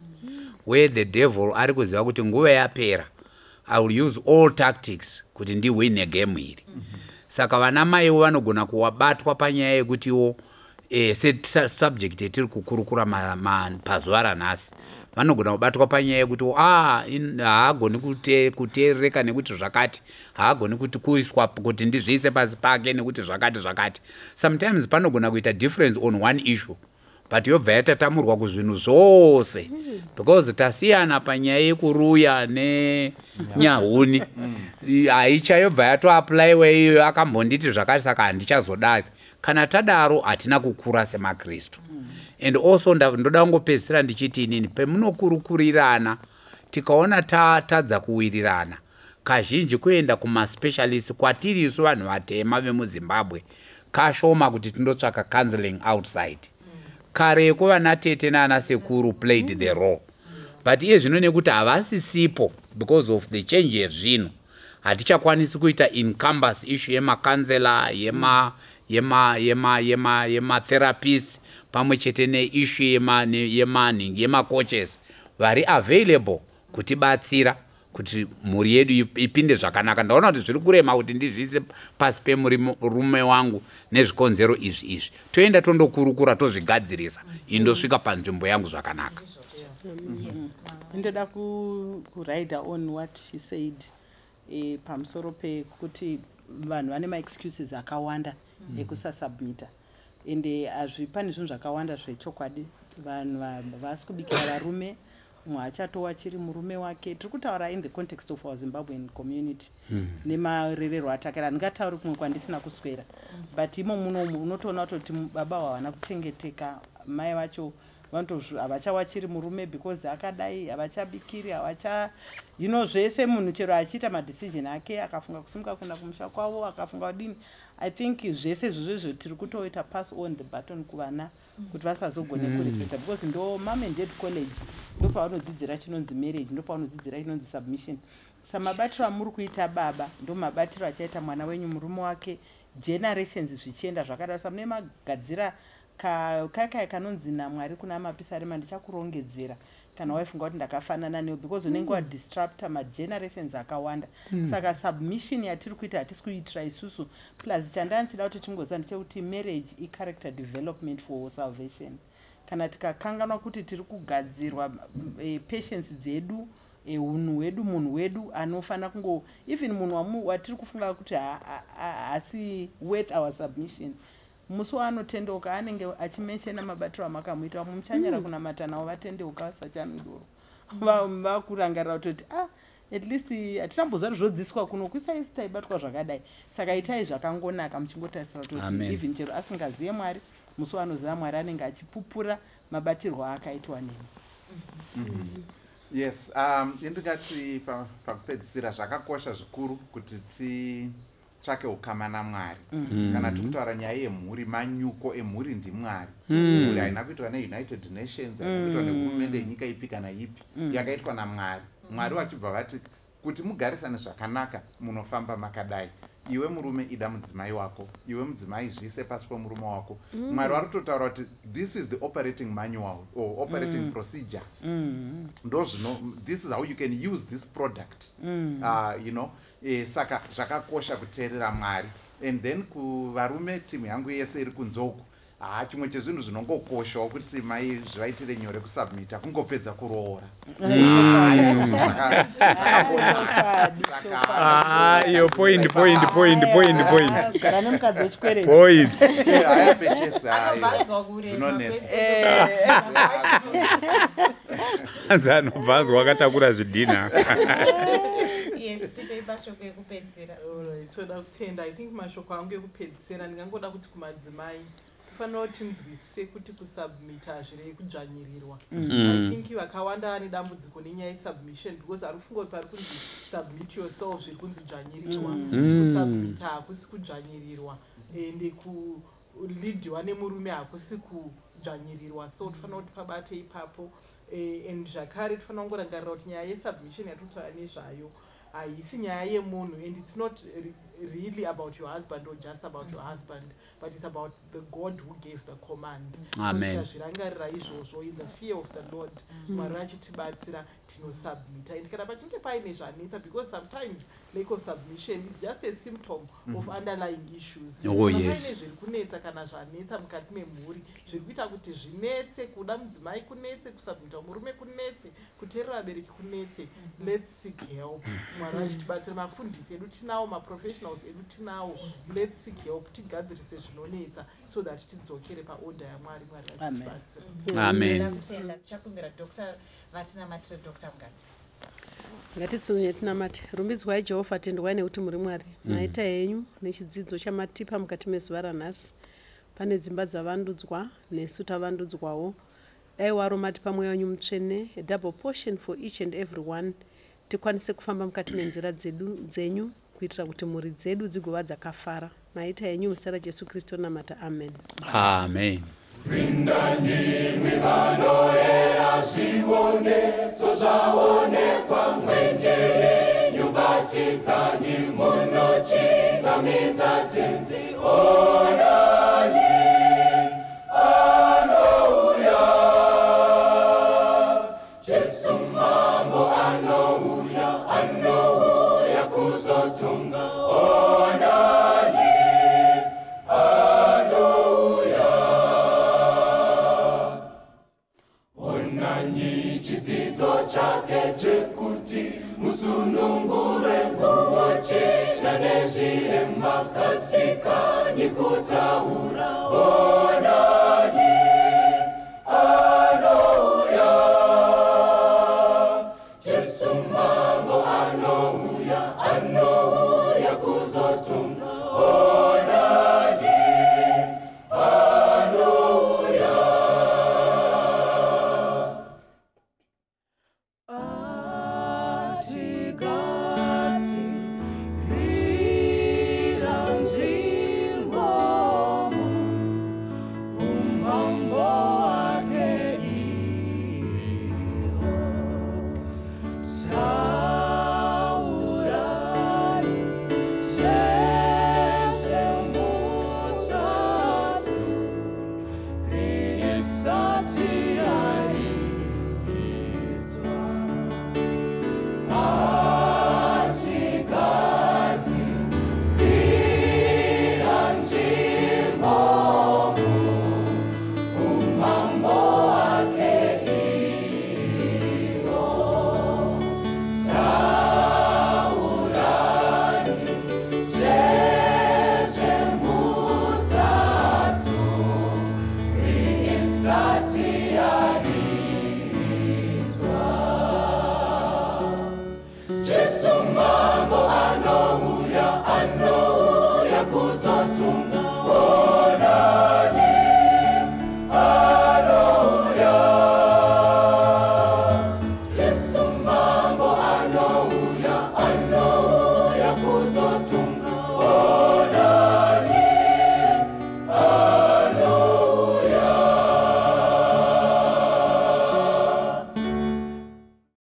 where the devil ari kuziva kuti nguva yapera, I will use all tactics kuti ndiwine game iri. Saka vana maiwo vanogona kuwabatwa panyaya yekutiwo sesubject yetiri kukurukura pazuva ranhasi, vanogona kubatwa panyaya yekuti ah, haagoni kuteerereka nekuti zvakati, haagoni kuti kuiswa kuti ndizviise pasi pake nekuti zvakati zvakati. Sometimes panogona kuita difference on one issue, but yobva yatatamurwa kuzvinhu zvose because tasiyana panyaya yekuruya nenyahuni, haicha yobva yatoapplyiwa iyoyo, akambonditi zvakati, saka handichazodari. Kana tadaro hatina kukura semaKristu. And also ndoda kungopedzisira ndichiti inini, pemunokurukurirana, tikaona tatadza kuwirirana, kazhinji kuenda kumaspecialist kwatiri isu vanhu vatema vemuZimbabwe kashoma kuti tindotsvaka counseling outside. Kareko vana tete naana sekuru played the role, but iye zvino nekuti havasisipo because of the change yezvinhu, hatichakwanisi kuita encompass issue yemacounsellor, yematherapist, pamwe chete neissue yemanhingi, yemacoaches vari available kutibatsira kuti mhuri yedu ipinde zvakanaka. Ndaona kuti zviri kurema kuti ndizviise pasi pemurume wangu nezvikonzero izvi izvi. Toenda tondokurukura, tozvigadzirisa, indosvika panzvimbo yangu zvakanaka. Yes. Ndoda kurida on what she said pamusoro pekuti vanhu vane maexcuses akawanda ekusasubmita, ende hazvi pane zvinhu zvakawanda zvechokwadi. Vanhu vasi kubikira varume, mumwe achatowa chiri murume wake. Tiri kutaura in the context of our Zimbabwean community nemarererwo atakaita. Handingatauri kumwe kwandisina kuswera, but imo munomu unotoona kutoti baba havana kuchengeteka, mai vacho havachawachiri murume because akadai, havachabikiri, havacha zvese. Munhu chero achiita madecision ake, akafunga kusimuka kuenda kumusha kwavo, akafunga kudini. I think zvese izvozvo izvo tiri kutoita pass on the baton kuvana kuti vasazogone kurespecta, because ndo mom and dad college, ndopavanodzidzira chinonzi marriage, ndopavanodzidzira chinonzi submission. Samabatiro amuri kuita baba, ndo mabatiro achaita mwana wenyu murume wake, generations zvichienda zvakadaro. Sa mune magadzira kaikai kanonzi naMwari kuna Mapisarema, "Ndichakurongedzera kana waifunga kuti ndakafanana newe," because unenge wadisrupta magenerations akawanda. Saka submission yatiri kuita, hatisi kuitira isusu. Plus, chandanga ndichida kuti tingoziva ndechekuti marriage icharacter development for salvation. Kana tikakanganwa kuti tiri kugadzirwa, patience dzedu, unhu hwedu, munhu wedu anofanira kungo, even munhu watiri kufunga kuti haasi worth our submission, musi waanotendeuka anenge achimentiona mabatiro amakamuita. Vamwe muchanyara kunamata navo vatendeuka, vasachanwi doro, vakurangarira kutoti, "Ah, at least hatinamboziva kuti zvodzidziswa kuno kusaisi, taibatwa zvakadai." Saka itai zvakangonaka, muchingotarisira kutoti Amen. even chero asingazive Mwari, musi waanoziva Mwari anenge achipupura mabatirwo aakaitwa nemi. Yes, indingati pakupedzisira, zvakakosha zvikuru kuti titsvake ukama naMwari. Kana tiri kutaura nyaya yemhuri, manyuko emhuri ndiMwari. Mhuri haina kuitwa neUnited Nations, haina kuitwa nehurumende yenyika ipi kana ipi, yakaitwa naMwari. Mwari vachibva vati kuti mugarisane zvakanaka, munofamba makadai: iwe murume, ida mudzimai wako; iwe mudzimai, zviise pasi pomurume wako. Mwari vari kutotaura kuti this is the operating manual or operating procedures, ndozvino, this is how you can use this product. Saka zvakakosha kuteerera Mwari. And then kuvarume, timu yangu yese iri kunze uku, haa, chimwe chezvinhu zvinongokoshawo kuti mai zvivaitire nyore kusubmita kungopedza kuroora. Zvakakosha. Ah, iyo point, point, point, point, point. Gara nemukadzi wechikwereti. Points. Haya pechesi hayo. Akabvanzwa kurema. Zvinonetsa. Anzi anobva anzwa akatakura zvidhina. Yes, tipei mashoko ekupedzisira. Alright, toda kutenda. I think mashoko angu ekupedzisira, ndingangoda kuti kumadzimai, tofanira kuti tinzwisise kuti kusubmita hazvirei kudzvanyirirwa. I think vakawanda vane dambudziko nenyaya yesubmission because ari kufunga kuti pari kunzi "submit yourself" zviri kunzi dzvanyirirwa. Kusubmita hakusi kudzvanyirirwa, ende kuleadwa nemurume hakusi kudzvanyirirwa. So tofanira kuti pabate ipapo. And zvakare tofanira kungorangarira kuti nyaya yesubmission yatinotaura nezvayo haisi nyaya yemunhu, and it's not really about your husband or just about your husband, but it's about the God who gave the command. So Amen. tikazvirangarira izvozvo in the fear of the Lord, Mwari achitibatsira, tinosubmita. And kana pachinge paine zvanetsa, because sometimes lack of submission is just a symptom of underlying issues. Oh, Kana yes. paine zviri kunetsa kana zvanetsa mukati memhuri, zviri kuita kuti zvinetse, kuda mudzimai kunetse, kusubmita murume kunetse, kuteerera vabereki kunetse, let's seek help. Mwari achitibatsira, mafundisi edu tinawo, maprofessionals edu tinawo. Let's seek help, tigadzirise zvinonetsa so that tidzokere paorder yaMwari. Mwari Amen. achitibatsira. Amen. Kutenda. Tichakumbira Dr vatinamatire. Dr Mugabe. Ngatitsunye tinamate. Rumbidzwai Jehovha, tendwai nekuti muri Mwari. Maita henyu nechidzidzo chamatipa mukati mezuva ranhasi. Pane dzimba dzavandudzwa, nesu tavandudzwawo. Dai waro matipa Mweya wenyu Mutsvene, a double portion for each and every one, tikwanise kufamba mukati menzira dzedu dzenyu kuitira kuti mhuri dzedu dzigova dzakafara. Maita henyu, muzita raJesu Kristu namata, amen. Amen. Zvioneso zvaonekwa, mwenje yenyu batidzanyi, munochingamidza Tenzi. Onani, anouya, Jesu Mambo anouya, anouya kuzotonga. Onani, anouya. Onani chidzidzo chake chekuti musunungure nguo chena nezvirema, kasikanyi kutaura. Onani.